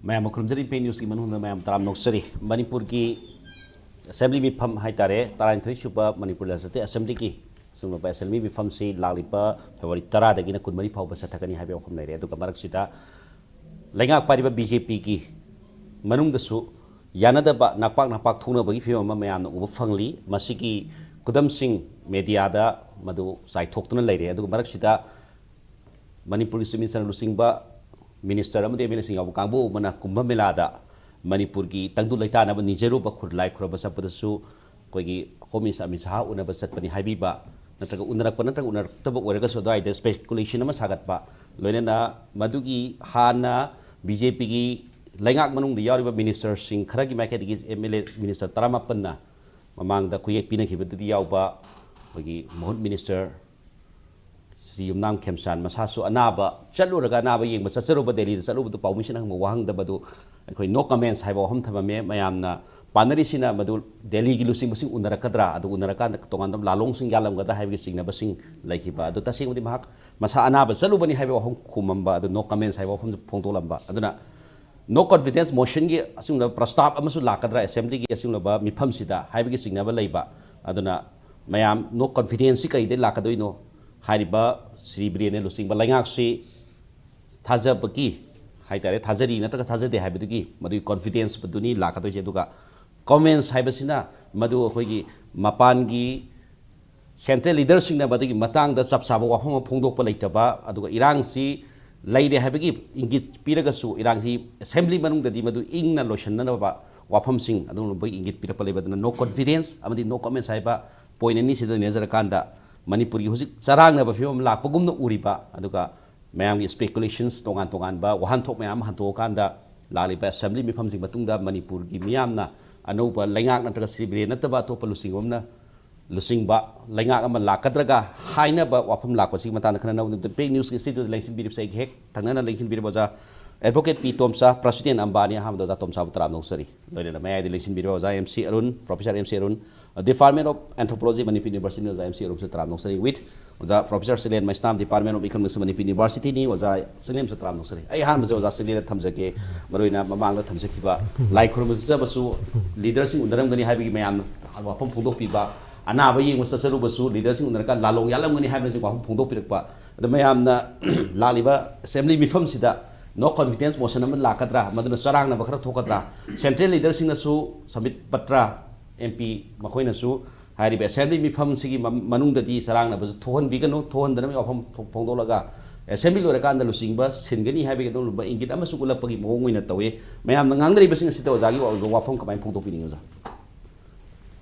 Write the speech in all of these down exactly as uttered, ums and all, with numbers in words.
ꯃꯌꯥꯝ ꯈꯨꯔꯨꯝꯖꯔꯤ, ꯄꯦꯟ ꯅ꯭ꯌꯨꯁꯀꯤ ꯃꯅꯨꯡꯗ ꯃꯌꯥꯝ ꯇꯔꯥꯝꯅ ꯑꯣꯛꯆꯔꯤ꯫ ꯃꯅꯤꯄꯨꯔꯒꯤ ꯑꯦꯁꯦꯝꯕ꯭ꯂꯤ ꯃꯤꯐꯝ ꯍꯥꯏꯇꯥꯔꯦ, ꯇꯔꯥꯅꯤꯊꯣꯏ ꯁꯨꯕ ꯃꯅꯤꯄꯨꯔ ꯂꯦꯖꯤꯁꯂꯦꯇꯤꯚ ꯑꯦꯁꯦꯝꯕ꯭ꯂꯤꯒꯤ ꯑꯁꯤꯒꯨꯝꯂꯕ ꯑꯦꯁꯦꯝꯕ꯭ꯂꯤ ꯃꯤꯐꯝꯁꯤ ꯂꯥꯛꯂꯤꯕ ꯐꯦꯕ꯭ꯔꯨꯋꯥꯔꯤ ꯇꯔꯥꯗꯒꯤꯅ ꯀꯨꯟꯃꯔꯤ ꯐꯥꯎꯕ ꯆꯠꯊꯒꯅꯤ ꯍꯥꯏꯕ ꯋꯥꯐꯝ ꯂꯩꯔꯦ꯫ ꯑꯗꯨꯒ ꯃꯔꯛꯁꯤꯗ ꯂꯩꯉꯥꯛ ꯄꯥꯏꯔꯤꯕ ꯕꯤ ꯖꯦ ꯄꯤꯒꯤ ꯃꯅꯨꯡꯗꯁꯨ ꯌꯥꯅꯗꯕ ꯅꯥꯛꯄꯥꯛ ꯅꯥꯛꯄꯥꯛ ꯊꯣꯛꯅꯕꯒꯤ ꯐꯤꯕꯝ ꯑꯃ ꯃꯌꯥꯝꯅ ꯎꯕ ꯐꯪꯂꯤ꯫ ꯃꯁꯤꯒꯤ ꯈꯨꯗꯝꯁꯤꯡ ꯃꯦꯗꯤꯌꯥꯗ ꯃꯗꯨ ꯆꯥꯏꯊꯣꯛꯇꯨꯅ ꯂꯩꯔꯦ꯫ ꯑꯗꯨꯒ ꯃꯔꯛꯁꯤꯗ ꯃꯅꯤꯄꯨꯔꯒꯤ ꯆꯤꯐ ꯃꯤꯅꯤꯁꯇꯔꯅ ꯂꯨꯆꯤꯡꯕ ꯃꯤꯅꯤꯁꯇꯔ ꯑꯃꯗꯤ ꯑꯦꯝ ꯑꯦꯜ ꯑꯦꯁꯤꯡ ꯌꯥꯎꯕ ꯀꯥꯡꯕꯨ ꯑꯃꯅ ꯀꯨꯝꯚ ꯃꯦꯂꯥꯗ ꯃꯅꯤꯄꯨꯔꯒꯤ ꯇꯪꯗꯨ ꯂꯩꯇꯥꯅꯕ ꯅꯤꯖꯔꯨꯕ ꯈꯨꯔ-, ꯂꯥꯏ ꯈꯨꯔꯨꯝꯕ ꯆꯠꯄꯗꯁꯨ ꯑꯩꯈꯣꯏꯒꯤ ꯍꯣꯝ ꯃꯤꯅꯤꯁꯇꯔ ꯑꯃꯤꯠ ꯁꯍꯥ ꯎꯅꯕ ꯆꯠꯄꯅꯤ ꯍꯥꯏꯕꯤꯕ, ꯅꯠꯇ꯭ꯔꯒ ꯎꯅꯔꯛꯄ ꯅꯠꯇ꯭ꯔꯒ ꯎꯅꯔꯛꯇꯕ ꯑꯣꯏꯔꯒꯁꯨ ꯑꯗꯨꯋꯥꯏꯗ ꯁ꯭ꯄꯦꯀꯨꯂꯦꯁꯟ ꯑꯃ ꯁꯥꯒꯠꯄ, ꯂꯣꯏꯅꯅ ꯃꯗꯨꯒꯤ ꯍꯥꯟꯅ ꯕꯤ ꯖꯦ ꯄꯤꯒꯤ ꯂꯩꯉꯥꯛ ꯃꯅꯨꯡꯗ ꯌꯥꯎꯔꯤꯕ ꯃꯤꯅꯤꯁꯇꯔꯁꯤꯡ ꯈꯔꯒꯤ ꯃꯥꯏꯀꯩꯗꯒꯤ ꯑꯦꯝ ꯑꯦꯜ ꯑꯦ ꯃꯤꯅꯤꯁꯇꯔ ꯇꯔꯥꯃꯥꯄꯟꯅ ꯃꯃꯥꯡꯗ ꯈꯨꯌꯦꯛ ꯄꯤꯅꯈꯤꯕꯗꯗꯤ ꯌꯥꯎꯕ ꯑꯩꯈꯣꯏꯒꯤ ꯃꯍꯨꯠ ꯃꯤꯅꯤꯁꯇꯔ ꯁ꯭ꯔꯤ ꯌꯨꯝꯅꯥꯝ ꯈꯦꯝꯆꯥꯟ ꯃꯁꯥꯁꯨ ꯑꯅꯥꯕ ꯆꯠꯂꯨꯔꯒ, ꯑꯅꯥꯕ ꯌꯦꯡꯕ ꯆꯠꯆꯔꯨꯕ, ꯗꯦꯜꯂꯤꯗ ꯆꯠꯂꯨꯕꯗꯨ ꯄꯥꯎꯃꯤꯁꯤꯅ ꯍꯪꯕ ꯋꯥꯍꯪꯗ ꯃꯗꯨ ꯑꯩꯈꯣꯏ ꯅꯣ ꯀꯃꯦꯟꯁ ꯍꯥꯏꯕ ꯋꯥꯐꯝ ꯊꯝꯃꯝꯃꯦ꯫ ꯃꯌꯥꯝꯅ ꯄꯥꯅꯔꯤꯁꯤꯅ ꯃꯗꯨ ꯗꯦꯜꯂꯤꯒꯤ ꯂꯨꯆꯤꯡꯕꯁꯤꯡ ꯎꯅꯔꯛꯀꯗ꯭ꯔꯥ, ꯑꯗꯨ ꯎꯅꯔꯀꯥꯟꯗ ꯇꯣꯉꯥꯟꯕ ꯂꯥꯂꯣꯡꯁꯤꯡ ꯌꯥꯜꯂꯝꯒꯗ꯭ꯔꯥ ꯍꯥꯏꯕꯒꯤ ꯆꯤꯡꯅꯕꯁꯤꯡ ꯂꯩꯈꯤꯕ꯫ ꯑꯗꯨ ꯇꯁꯦꯡꯕꯗꯤ ꯃꯍꯥꯛ ꯃꯁꯥ ꯑꯅꯥꯕ ꯆꯠꯂꯨꯕꯅꯤ ꯍꯥꯏꯕ ꯋꯥꯐꯝ ꯈꯨꯝꯃꯝꯕ, ꯑꯗꯨ ꯅꯣ ꯀꯃꯦꯟꯁ ꯍꯥꯏꯕ ꯋꯥꯐꯝꯗꯨ ꯐꯣꯡꯗꯣꯛꯂꯝꯕ꯫ ꯑꯗꯨꯅ ꯅꯣ ꯀꯣꯟꯐꯤꯗꯦꯟꯁ ꯃꯣꯁꯟꯒꯤ ꯑꯁꯤꯒꯨꯝꯂꯕ ꯄ꯭ꯔꯁꯇꯥꯕ ꯑꯃꯁꯨ ꯂꯥꯛꯀꯗ꯭ꯔꯥ ꯑꯦꯁꯦꯝꯕ꯭ꯂꯤꯒꯤ ꯑꯁꯤꯒꯨꯝꯂꯕ ꯃꯤꯐꯝꯁꯤꯗ ꯍꯥꯏꯕꯒꯤ ꯆꯤꯡꯅꯕ ꯂꯩꯕ꯫ ꯑꯗꯨꯅ ꯃꯌꯥꯝ ꯅꯣ ꯀꯣꯟꯐꯤꯗꯦꯟꯁꯁꯤ ꯀꯩꯗꯩ ꯂꯥꯛꯀꯗꯣꯏꯅꯣ? ꯍꯥꯏꯔꯤꯕ ꯁ꯭ꯔꯤ ꯕꯤꯔꯦꯟꯅ ꯂꯨꯆꯤꯡꯕ ꯂꯩꯉꯥꯛꯁꯤ ꯊꯥꯖꯕꯒꯤ ꯍꯥꯏꯇꯥꯔꯦ, ꯊꯥꯖꯔꯤ ꯅꯠꯇ꯭ꯔꯒ ꯊꯥꯖꯗꯦ ꯍꯥꯏꯕꯗꯨꯒꯤ ꯃꯗꯨꯒꯤ ꯀꯣꯟꯐꯤꯗꯦꯟꯁ ꯑꯗꯨꯅꯤ ꯂꯥꯛꯀꯗꯣꯏꯁꯦ꯫ ꯑꯗꯨꯒ ꯀꯃꯦꯟꯁ ꯍꯥꯏꯕꯁꯤꯅ ꯃꯗꯨ ꯑꯩꯈꯣꯏꯒꯤ ꯃꯄꯥꯟꯒꯤ ꯁꯦꯟꯇ꯭ꯔꯦꯜ ꯂꯤꯗꯔꯁꯤꯡꯅ ꯃꯗꯨꯒꯤ ꯃꯇꯥꯡꯗ ꯆꯞ ꯆꯥꯕ ꯋꯥꯐꯝ ꯑꯃ ꯐꯣꯡꯗꯣꯛꯄ ꯂꯩꯇꯕ, ꯑꯗꯨꯒ ꯏꯔꯥꯡꯁꯤ ꯂꯩꯔꯦ ꯍꯥꯏꯕꯒꯤ ꯏꯪꯒꯤꯠ ꯄꯤꯔꯒꯁꯨ ꯏꯔꯥꯡꯁꯤ ꯑꯦꯁꯦꯝꯕ꯭ꯂꯤ ꯃꯅꯨꯡꯗꯗꯤ ꯃꯗꯨ ꯏꯪꯅ ꯂꯣꯏꯁꯤꯟꯅꯅꯕ ꯋꯥꯐꯝꯁꯤꯡ ꯑꯗꯨꯒꯨꯝꯕꯒꯤ ꯏꯪꯒꯤꯠ ꯄꯤꯔꯛꯄ ꯂꯩꯕ꯫ ꯑꯗꯨꯅ ꯅꯣ ꯀꯣꯟꯐꯤꯗꯦꯟꯁ ꯑꯃꯗꯤ ꯅꯣ ꯀꯃꯦꯟꯁ ꯍꯥꯏꯕ ꯄꯣꯏꯟ ꯑꯅꯤꯁꯤꯗ ꯅꯦꯖꯔꯀꯥꯟꯗ ꯃꯅꯤꯄꯨꯔꯒꯤ ꯍꯧꯖꯤꯛ ꯆꯔꯥꯡꯅꯕ ꯐꯤꯕꯝ ꯑꯃ ꯂꯥꯛꯄꯒꯨꯝꯅ ꯎꯔꯤꯕ, ꯑꯗꯨꯒ ꯃꯌꯥꯝꯒꯤ ꯁ꯭ꯄꯦꯀꯨꯂꯦꯁꯟꯁ, ꯇꯣꯉꯥꯟ ꯇꯣꯉꯥꯟꯕ ꯋꯥꯍꯟꯊꯣꯛ ꯃꯌꯥꯝ ꯑꯃ ꯍꯟꯗꯣꯛꯑꯀꯥꯟꯗ ꯂꯥꯛꯂꯤꯕ ꯑꯦꯁꯦꯝꯕ꯭ꯂꯤ ꯃꯤꯐꯝꯁꯤꯒꯤ ꯃꯇꯨꯡꯗ ꯃꯅꯤꯄꯨꯔꯒꯤ ꯃꯤꯌꯥꯝꯅ ꯑꯅꯧꯕ ꯂꯩꯉꯥꯛ ꯅꯠꯇ꯭ꯔꯒ ꯁ꯭ꯔꯤ ꯕꯤꯔꯦꯟ ꯅꯠꯇꯕ ꯑꯇꯣꯞꯄ ꯂꯨꯆꯤꯡꯕ ꯑꯃꯅ ꯂꯨꯆꯤꯡꯕ ꯂꯩꯉꯥꯛ ꯑꯃ ꯂꯥꯛꯀꯗ꯭ꯔꯒ ꯍꯥꯏꯅꯕ ꯋꯥꯐꯝ ꯂꯥꯛꯄꯁꯤꯒꯤ ꯃꯇꯥꯡꯗ ꯈꯟꯅꯅꯕ ꯄꯦꯛ ꯅ꯭ꯌꯨꯁꯀꯤ ꯁ꯭ꯇꯨꯗꯤꯑꯣꯗ ꯂꯦꯡꯁꯤꯟꯕꯤꯔꯤꯕꯁꯦ ꯑꯩꯒꯤ ꯍꯦꯛ ꯊꯪꯅꯅ ꯂꯦꯡꯁꯤꯟꯕꯤꯔꯤꯕ ꯑꯣꯖꯥ ꯑꯦꯗꯚꯣꯀꯦꯠ ꯄꯤ ꯇꯣꯝꯆꯥ, ꯄ꯭ꯔꯁꯤꯗꯦꯟ ꯑꯝꯕꯥꯅꯤ꯫ ꯑꯍꯥꯟꯕꯗ ꯑꯣꯖꯥ ꯇꯣꯝꯆꯥꯕꯨ ꯇꯔꯥꯝꯅ ꯑꯣꯛꯆꯔꯤ꯫ ꯂꯣꯏꯅꯅ ꯃꯌꯥꯏꯗ ꯂꯦꯡꯁꯤꯟꯕꯤꯔꯤꯕ ꯑꯣꯖꯥ M C Arun, professor M C Arun, Department of Anthropology, Manipur University ꯑꯣꯖꯥ ꯑꯦꯝ ꯁꯤ ꯑꯔꯨꯟꯁꯨ ꯇꯔꯥꯝꯅ ꯑꯣꯛꯆꯔꯤ꯫ With ꯑꯣꯖꯥ professor Chinglen Meisnam, department of economics Manipur ꯌꯨꯅꯤꯚꯔꯁꯤꯇꯤꯅꯤ꯫ ꯑꯣꯖꯥ ꯆꯤꯡꯂꯦꯟꯁꯨ ꯇꯔꯥꯝꯅ ꯑꯣꯛꯆꯔꯤ꯫ ꯑꯩ ꯑꯍꯥꯟꯕꯁꯦ ꯑꯣꯖꯥ ꯆꯤꯡꯂꯦꯟꯗ ꯊꯝꯖꯒꯦ꯫ ꯃꯔꯨꯑꯣꯏꯅ ꯃꯃꯥꯡꯗ ꯊꯝꯖꯈꯤꯕ ꯂꯥꯏ ꯈꯨꯔꯨꯝꯕ ꯆꯠꯆꯕꯁꯨ ꯂꯤꯗꯔꯁꯤꯡ ꯎꯅꯔꯝꯒꯅꯤ ꯍꯥꯏꯕꯒꯤ ꯃꯌꯥꯝꯅ ꯋꯥꯐꯝ ꯐꯣꯡꯗꯣꯛꯄꯤꯕ, ꯑꯅꯥꯕ ꯌꯦꯡꯕ ꯆꯠꯆꯔꯨꯕꯁꯨ ꯂꯤꯗꯔꯁꯤꯡ ꯎꯅꯔꯀꯥꯟꯗ ꯂꯥꯂꯣꯡ ꯌꯥꯜꯂꯝꯒꯅꯤ ꯍꯥꯏꯕꯅꯆꯤꯡꯕ ꯋꯥꯐꯝ ꯐꯣꯡꯗꯣꯛꯄꯤꯔꯛꯄ꯫ ꯑꯗꯣ ꯃꯌꯥꯝꯅ ꯂꯥꯛꯂꯤꯕ ꯑꯦꯁꯦꯝꯕ꯭ꯂꯤ ꯃꯤꯐꯝꯁꯤꯗ ꯅꯣ ꯀꯣꯟꯐꯤꯗꯦꯟꯁ ꯃꯣꯁꯟ ꯑꯃ ꯂꯥꯛꯀꯗ꯭ꯔꯥ, ꯃꯗꯨꯅ ꯆꯔꯥꯡꯅꯕ ꯈꯔ ꯊꯣꯛꯀꯗ꯭ꯔꯥ, ꯁꯦꯟꯇ꯭ꯔꯦꯜ ꯂꯤꯗꯔꯁꯤꯡꯅꯁꯨ ꯁꯝꯕꯤꯠ ꯄꯇ꯭ꯔ, ꯑꯦꯝ ꯄꯤ ꯃꯈꯣꯏꯅꯁꯨ ꯍꯥꯏꯔꯤꯕ ꯑꯦꯁꯦꯝꯕ꯭ꯂꯤ ꯃꯤꯐꯝꯁꯤꯒꯤ ꯃ-, ꯃꯅꯨꯡꯗꯗꯤ ꯆꯔꯥꯡꯅꯕꯁꯨ ꯊꯣꯛꯍꯟꯕꯤꯒꯅꯨ, ꯊꯣꯛꯍꯟꯗꯅꯕꯒꯤ ꯋꯥꯐꯝ ꯐꯣ-, ꯐꯣꯡꯗꯣꯛꯂꯒ ꯑꯦꯁꯦꯝꯕ꯭ꯂꯤ ꯂꯣꯏꯔꯀꯥꯟꯗ ꯂꯨꯆꯤꯡꯕ ꯁꯤꯟꯒꯅꯤ ꯍꯥꯏꯕꯒꯤ ꯑꯗꯨꯒꯨꯝꯕ ꯏꯪꯒꯤꯠ ꯑꯃꯁꯨ ꯎꯠꯂꯛꯄꯒꯤ ꯃꯑꯣꯡ ꯑꯣꯏꯅ ꯇꯧꯏ꯫ ꯃꯌꯥꯝꯅ ꯉꯥꯡꯅꯔꯤꯕꯁꯤꯡ ꯑꯁꯤꯗ ꯑꯣꯖꯥꯒꯤ ꯋꯥ-, ꯋꯥꯐꯝ ꯀꯃꯥꯏꯅ ꯐꯣꯡꯗꯣꯛꯄꯤꯅꯤꯡꯉꯤ, ꯑꯣꯖꯥ?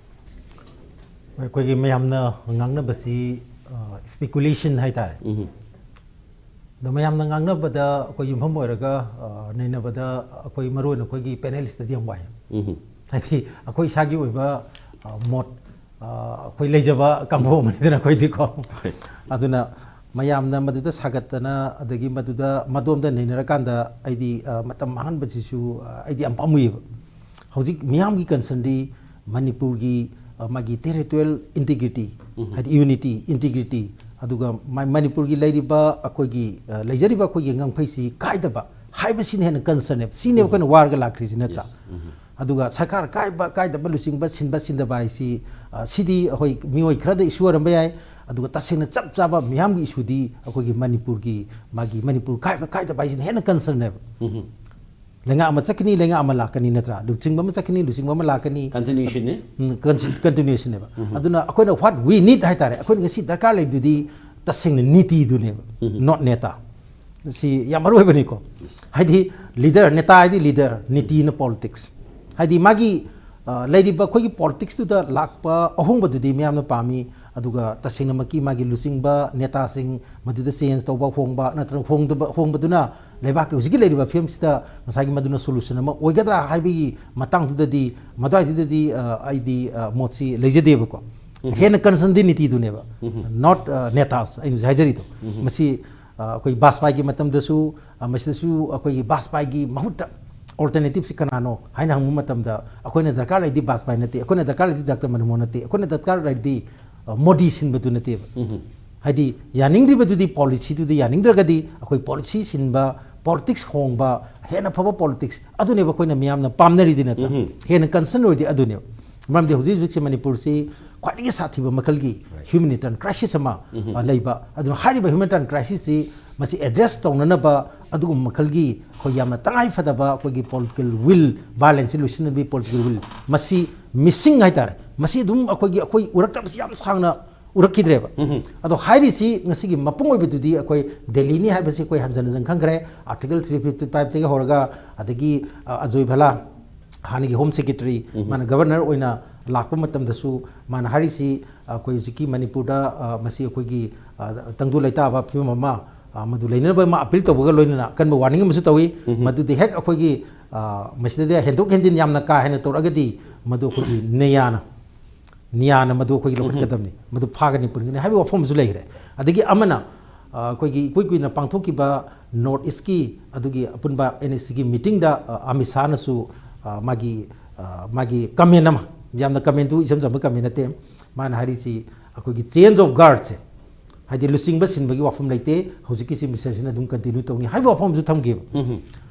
ꯑꯩꯈꯣꯏꯒꯤ ꯃꯌꯥꯝꯅ ꯉꯥꯡꯅꯕꯁꯤ ꯏꯁ꯭ꯄꯤꯀꯨꯂꯦꯁꯟ ꯍꯥꯏꯇꯥꯔꯦ꯫ ꯎꯝ꯫ ꯑꯗꯣ ꯃꯌꯥꯝꯅ ꯉꯥꯡꯅꯕꯗ ꯑꯩꯈꯣꯏ ꯌꯨꯝꯐꯝ ꯑꯣꯏꯔꯒ ꯑ, ꯅꯩꯅꯕꯗ ꯑꯩꯈꯣꯏ ꯃꯔꯨꯑꯣꯏꯅ ꯑꯩꯈꯣꯏꯒꯤ ꯄꯦꯅꯦꯂꯤꯁꯇꯗꯤ ꯌꯥꯝ ꯋꯥꯏ꯫ ꯎꯝ꯫ ꯍꯥꯏꯗꯤ ꯑꯩꯈꯣꯏ ꯏꯁꯥꯒꯤ ꯑꯣꯏꯕ ꯑ, ꯃꯣꯠ, ꯑ, ꯑꯩꯈꯣꯏ ꯂꯩꯖꯕ ꯀꯥꯡꯕꯨ ꯑꯃꯅꯤꯗꯅ ꯑꯩꯈꯣꯏꯗꯤꯀꯣ꯫ ꯍꯣꯏ꯫ ꯑꯗꯨꯅ ꯃꯌꯥꯝꯅ ꯃꯗꯨꯗ ꯁꯥꯒꯠꯇꯅ ꯑꯗꯒꯤ ꯃꯗꯨꯗ ꯃꯗꯣꯝꯗ ꯅꯩꯅꯔꯀꯥꯟꯗ ꯑꯩꯗꯤ ꯑ, ꯃꯇꯝ ꯃꯥꯡꯍꯟꯕꯁꯤꯁꯨ ꯑ, ꯑꯩꯗꯤ ꯌꯥꯝ ꯄꯥꯝꯃꯨꯏꯌꯦꯕ꯫ ꯍꯧꯖꯤꯛ ꯃꯤꯌꯥꯝꯒꯤ ꯀꯟꯁꯔꯟꯗꯤ ꯃꯅꯤꯄꯨꯔꯒꯤ ꯑ, ꯃꯥꯒꯤ ꯇꯦꯔꯤꯇꯣꯔꯤꯌꯦꯜ ꯏꯟꯇꯤꯒ꯭ꯔꯤꯇꯤ, ꯎꯝ꯫ ꯍꯥꯏꯗꯤ ꯌꯨꯅꯤꯇꯤ, ꯏꯟꯇꯤꯒ꯭ꯔꯤꯇꯤ, ꯑꯗꯨꯒ ꯃ-, ꯃꯅꯤꯄꯨꯔꯒꯤ ꯂꯩꯔꯤꯕ ꯑꯩꯈꯣꯏꯒꯤ ꯑ, ꯂꯩꯖꯔꯤꯕ ꯑꯩꯈꯣꯏꯒꯤ ꯉꯝꯈꯩꯁꯤ ꯀꯥꯏꯗꯕ ꯍꯥꯏꯕꯁꯤꯅ ꯍꯦꯟꯅ ꯀꯟꯁꯔꯟꯅꯦꯕ꯫ ꯁꯤꯅꯦꯕ ꯑꯩꯈꯣꯏꯅ ꯋꯥꯔꯒ ꯂꯥꯛꯈ꯭ꯔꯤꯁꯤ, ꯅꯠꯇ꯭ꯔꯥ? Yes. ꯎꯝ꯫ ꯑꯗꯨꯒ ꯁꯔꯀꯥꯔ ꯀꯥꯏꯕ ꯀꯥꯏꯗꯕ, ꯂꯨꯆꯤꯡꯕ ꯁꯤꯟꯕ ꯁꯤꯟꯗꯕ ꯍꯥꯏꯁꯤ ꯑ, ꯁꯤꯗꯤ ꯑꯩꯈꯣꯏ ꯃꯤꯑꯣꯏ ꯈꯔꯗ ꯏꯁꯨ ꯑꯣꯏꯔꯝꯕ ꯌꯥꯏ꯫ ꯑꯗꯨꯒ ꯇꯁꯦꯡꯅ ꯆꯞ ꯆꯥꯕ ꯃꯤꯌꯥꯝꯒꯤ ꯏꯁꯨꯗꯤ ꯑꯩꯈꯣꯏꯒꯤ ꯃꯅꯤꯄꯨꯔꯒꯤ ꯃꯥꯒꯤ ꯃꯅꯤꯄꯨꯔ ꯀꯥꯏꯕ ꯀꯥꯏꯗꯕ ꯍꯥꯏꯁꯤꯅ ꯍꯦꯟꯅ ꯀꯟꯁꯔꯟꯅꯦꯕ꯫ ꯎꯝ꯫ ꯂꯩꯉꯥꯛ ꯑꯃ ꯆꯠꯀꯅꯤ, ꯂꯩꯉꯥꯛ ꯑꯃ ꯂꯥꯛꯀꯅꯤ, ꯅꯠꯇ꯭ꯔꯥ? ꯂꯨꯆꯤꯡꯕ ꯑꯃ ꯆꯠꯀꯅꯤ, ꯂꯨꯆꯤꯡꯕ ꯑꯃ ꯂꯥꯛꯀꯅꯤ꯫ ꯀꯟꯇꯤꯅ꯭ꯌꯨꯁꯟꯅꯤ꯫ ꯎꯝ, ꯀꯟꯁꯤ-, ꯀꯟꯇꯤꯅ꯭ꯌꯨꯁꯟꯅꯦꯕ꯫ ꯑꯗꯨꯅ ꯑꯩꯈꯣꯏꯅ what we need ꯍꯥꯏꯇꯥꯔꯦ, ꯑꯩꯈꯣꯏꯅ ꯉꯁꯤ ꯗꯔꯀꯥꯔ ꯂꯩꯗꯨꯗꯤ ꯇꯁꯦꯡꯅ ꯅꯤꯇꯤꯗꯨꯅꯦꯕ, ꯎꯝ꯫ not ꯅꯦꯇꯥ꯫ ꯁꯤ ꯌꯥꯝ ꯃꯔꯨ ꯑꯣꯏꯕꯅꯤꯀꯣ꯫ ꯍꯥꯏꯗꯤ ꯂꯤꯗꯔ, ꯅꯦꯇꯥ ꯍꯥꯏꯗꯤ ꯂꯤꯗꯔ, ꯅꯤꯇꯤꯅ ꯄꯣꯂꯤꯇꯤꯛꯁ꯫ ꯍꯥꯏꯗꯤ ꯃꯥꯒꯤ ꯑ, ꯂꯩꯔꯤꯕ ꯑꯩꯈꯣꯏꯒꯤ ꯄꯣꯂꯤꯇꯤꯛꯁꯇꯨꯗ ꯂꯥꯛꯄ ꯑꯍꯣꯡꯕꯗꯨꯗꯤ ꯃꯤꯌꯥꯝꯅ ꯄꯥꯝꯃꯤ꯫ ꯑꯗꯨꯒ ꯇꯁꯦꯡꯅꯃꯛꯀꯤ ꯃꯥꯒꯤ ꯂꯨꯆꯤꯡꯕ ꯅꯦꯇꯥꯁꯤꯡ ꯃꯗꯨꯗ ꯆꯦꯟꯖ ꯇꯧꯕ, ꯍꯣꯡꯕ ꯅꯠꯇ꯭ꯔꯒ ꯍꯣꯡꯗꯕ, ꯍꯣꯡꯕꯗꯨꯅ ꯂꯩꯕꯥꯛꯀꯤ ꯍꯧꯖꯤꯛꯀꯤ ꯂꯩꯔꯤꯕ ꯐꯤꯕꯝꯁꯤꯗ ꯉꯁꯥꯏꯒꯤ ꯃꯗꯨꯅ ꯁꯣꯂꯨꯁꯟ ꯑꯃ ꯑꯣꯏꯒꯗ꯭ꯔꯥ ꯍꯥꯏꯕꯒꯤ ꯃꯇꯥꯡꯗꯨꯗꯗꯤ, ꯃꯗꯨꯋꯥꯏꯗꯨꯗꯗꯤ ꯑ, ꯑꯩꯗꯤ ꯑ, ꯃꯣꯠꯁꯤ ꯂꯩꯖꯗꯦꯕꯀꯣ꯫ ꯍꯦꯟꯅ ꯀꯟꯁꯔꯟꯗꯤ ꯅꯤꯇꯤꯗꯨꯅꯦꯕ, not ꯑ, ꯅꯦꯇꯥꯁ ꯑꯩꯅ ꯍꯧꯖꯤꯛ ꯍꯥꯏꯖꯔꯤꯗꯣ꯫ ꯃꯁꯤ ꯑ, ꯑꯩꯈꯣꯏ ꯕꯥꯖꯄꯥꯏꯒꯤ ꯃꯇꯝꯗꯁꯨ, ꯑ, ꯃꯁꯤꯗꯁꯨ ꯑꯩꯈꯣꯏꯒꯤ ꯕꯥꯖꯄꯥꯏꯒꯤ ꯃꯍꯨꯠꯇ ꯑꯣꯜꯇꯔꯅꯦꯇꯤꯞꯁꯤ ꯀꯅꯥꯅꯣ ꯍꯥꯏꯅ ꯍꯪꯕ ꯃꯇꯝꯗ, ꯑꯩꯈꯣꯏꯅ ꯗꯔꯀꯥꯔ ꯂꯩꯔꯗꯤ ꯕꯥꯖꯄꯥꯏ ꯅꯠꯇꯦ, ꯑꯩꯈꯣꯏꯅ ꯗꯔꯀꯥꯔ ꯂꯩꯔꯗꯤ ꯗꯥꯛꯇꯔ ꯃꯟꯃꯣꯍꯟ ꯅꯠꯇꯦ, ꯑꯩꯈꯣꯏꯅ ꯗꯔꯀꯥꯔ ꯂꯩꯔꯗꯤ ꯑ, ꯃꯣꯗꯤ ꯁꯤꯟꯕꯗꯨ ꯅꯠꯇꯦꯕ꯫ ꯍꯥꯏꯗꯤ ꯌꯥꯅꯤꯡꯗ꯭ꯔꯤꯕꯗꯨꯗꯤ, ꯄꯣꯂꯤꯁꯤꯗꯨꯗꯤ ꯌꯥꯅꯤꯡꯗ꯭ꯔꯒꯗꯤ, ꯑꯩꯈꯣꯏ ꯄꯣꯂꯤꯁꯤ ꯁꯤꯟꯕ, ꯄꯣꯂꯤꯇꯤꯛꯁ ꯍꯣꯡꯕ, ꯍꯦꯟꯅ ꯐꯕ ꯄꯣꯂꯤꯇꯤꯛꯁ, ꯑꯗꯨꯅꯦꯕ ꯑꯩꯈꯣꯏꯅ ꯃꯤꯌꯥꯝꯅ ꯄꯥꯝꯅꯔꯤꯗꯤ, ꯅꯠꯇ꯭ꯔꯥ? ꯎꯝꯍꯨꯝ꯫ ꯍꯦꯟꯅ ꯀꯟꯁꯔꯟ ꯑꯣꯏꯔꯗꯤ ꯑꯗꯨꯅꯦꯕ꯫ ꯃꯔꯝꯗꯤ ꯍꯧꯖꯤꯛ ꯍꯧꯖꯤꯛꯁꯦ ꯃꯅꯤꯄꯨꯔꯁꯤ ꯈ꯭ꯋꯥꯏꯗꯒꯤ ꯁꯥꯊꯤꯕ ꯃꯈꯜꯒꯤ ꯍ꯭ꯌꯨꯃꯦꯅꯤꯇꯥꯔꯤꯌꯟ ꯀ꯭ꯔꯥꯏꯁꯤꯁ ꯑꯃ, ꯎꯝꯍꯨꯝ꯫ ꯑ, ꯂꯩꯕ꯫ ꯑꯗꯨꯅ ꯍꯥꯏꯔꯤꯕ ꯍ꯭ꯌꯨꯃꯦꯅꯤꯇꯥꯔꯤꯌꯟ ꯀ꯭ꯔꯥꯏꯁꯤꯁꯁꯤ ꯃꯁꯤ ꯑꯦꯗ꯭ꯔꯦꯁ ꯇꯧꯅꯅꯕ ꯑꯗꯨꯒꯨꯝꯕ ꯃꯈꯜꯒꯤ ꯑꯩꯈꯣꯏ ꯌꯥꯝꯅ ꯇꯉꯥꯏ ꯐꯗꯕ ꯑꯩꯈꯣꯏꯒꯤ ꯄꯣꯂꯤꯇꯤꯀꯦꯜ ꯋꯤꯜ, ꯚꯥꯏꯑꯣꯂꯦꯟꯁꯁꯤ ꯂꯣꯏꯁꯤꯟꯅꯕꯒꯤ ꯄꯣꯂꯤꯇꯤꯀꯦꯜ ꯋꯤꯜ, ꯃꯁꯤ ꯃꯤꯁꯤꯡ ꯍꯥꯏꯇꯥꯔꯦ, ꯃꯁꯤ ꯑꯗꯨꯝ ꯑꯩꯈꯣꯏꯒꯤ, ꯑꯩꯈꯣꯏ ꯎꯔꯛꯇꯕꯁꯤ ꯌꯥꯝ ꯁꯥꯡꯅ ꯎꯔꯛꯈꯤꯗ꯭ꯔꯦꯕ꯫ ꯎꯝꯍꯨꯝ꯫ ꯑꯗꯣ ꯍꯥꯏꯔꯤꯁꯤ ꯉꯁꯤꯒꯤ ꯃꯄꯨꯡ ꯑꯣꯏꯕꯗꯨꯗꯤ ꯑꯩꯈꯣꯏ ꯗꯦꯜꯂꯤꯅꯤ ꯍꯥꯏꯕꯁꯤ ꯑꯩꯈꯣꯏ ꯍꯟꯖꯟ ꯍꯟꯖꯟ ꯈꯪꯈ꯭ꯔꯦ꯫ ꯑꯥꯔꯇꯤꯀꯜ ꯊ꯭ꯔꯤ ꯐꯤꯐꯇꯤ ꯐꯥꯏꯚꯇꯒꯤ ꯍꯧꯔꯒ, ꯑꯗꯒꯤ, ꯑ, ꯑꯖꯣꯏ ꯚꯂꯥ, ꯍꯥꯟꯅꯒꯤ ꯍꯣꯝ ꯁꯦꯀ꯭ꯔꯦꯇꯔꯤ, ꯎꯝꯍꯨꯝ꯫ ꯃꯥꯅ ꯒꯚꯔꯅꯔ ꯑꯣꯏꯅ ꯂꯥꯛꯄ ꯃꯇꯝꯗꯁꯨ ꯃꯥꯅ ꯍꯥꯏꯔꯤꯁꯤ, ꯑꯩꯈꯣꯏ ꯍꯧꯖꯤꯛꯀꯤ ꯃꯅꯤꯄꯨꯔꯗ, ꯑ, ꯃꯁꯤ ꯑꯩꯈꯣꯏꯒꯤ, ꯑ, ꯇꯪꯗꯨ ꯂꯩꯇꯥꯕ ꯐꯤꯕꯝ ꯑꯃ, ꯑ, ꯃꯗꯨ ꯂꯩꯅꯅꯕ ꯑꯃ ꯑꯄꯤꯜ ꯇꯧꯕꯒ ꯂꯣꯏꯅꯅ ꯑꯀꯟꯕ ꯋꯥꯔꯅꯤꯡ ꯑꯃꯁꯨ ꯇꯧꯏ꯫ ꯎꯝꯍꯨꯝ꯫ ꯃꯗꯨꯗꯤ ꯍꯦꯛ ꯑꯩꯈꯣꯏꯒꯤ, ꯑ, ꯃꯁꯤꯗꯗꯤ ꯍꯦꯟꯗꯣꯛ ꯍꯦꯟꯖꯤꯟ ꯌꯥꯝꯅ ꯀꯥ ꯍꯦꯟꯅ ꯇꯧꯔꯛꯑꯒꯗꯤ ꯃꯗꯨ ꯑꯩꯈꯣꯏꯒꯤ ꯅꯤꯌꯥꯅ ꯅꯤꯌꯥꯅ ꯃꯗꯨ ꯑꯩꯈꯣꯏꯒꯤ ꯎꯝꯍꯨꯝ꯫ ꯂꯧꯈꯠꯀꯗꯕꯅꯤ, ꯃꯗꯨ ꯐꯥꯒꯅꯤ ꯄꯨꯟꯒꯅꯤ ꯍꯥꯏꯕꯒꯤ ꯋꯥꯐꯝꯁꯨ ꯂꯩꯈ꯭ꯔꯦ꯫ ꯑꯗꯒꯤ ꯑꯃꯅ, ꯑ, ꯑꯩꯈꯣꯏꯒꯤ ꯏꯀꯨꯏ ꯀꯨꯏꯅ ꯄꯥꯡꯊꯣꯛꯈꯤꯕ ꯅꯣꯔꯠ ꯏꯁꯀꯤ ꯑꯗꯨꯒꯤ ꯑꯄꯨꯟꯕ ꯑꯦꯟ ꯑꯦꯁ ꯁꯤꯒꯤ ꯃꯤꯇꯤꯡꯗ, ꯑ, ꯑꯃꯤꯠ ꯁꯥꯍꯅꯁꯨ, ꯑ, ꯃꯥꯒꯤ, ꯑ, ꯃꯥꯒꯤ ꯀꯃꯦꯟ ꯑꯃ, ꯌꯥꯝꯅ ꯀꯃꯦꯟꯗꯨ ꯏꯆꯝ ꯆꯝꯕ ꯀꯃꯦꯟ ꯅꯠꯇꯦ, ꯃꯥꯅ ꯍꯥꯏꯔꯤꯁꯤ ꯑꯩꯈꯣꯏꯒꯤ ꯆꯦꯟꯖ ꯑꯣꯐ ꯒꯥꯔꯗꯁꯦ, ꯍꯥꯏꯗꯤ ꯂꯨꯆꯤꯡꯕ ꯁꯤꯟꯕꯒꯤ ꯋꯥꯐꯝ ꯂꯩꯇꯦ, ꯍꯧꯖꯤꯛꯀꯤ ꯆꯤꯐ ꯃꯤꯅꯤꯁꯇꯔꯁꯤꯅ ꯑꯗꯨꯝ ꯀꯟꯇꯤꯅ꯭ꯌꯨ ꯇꯧꯅꯤ ꯍꯥꯏꯕ ꯋꯥꯐꯝ ꯑꯃꯁꯨ ꯊꯝꯈꯤꯕ꯫ ꯎꯝꯍꯨꯝ꯫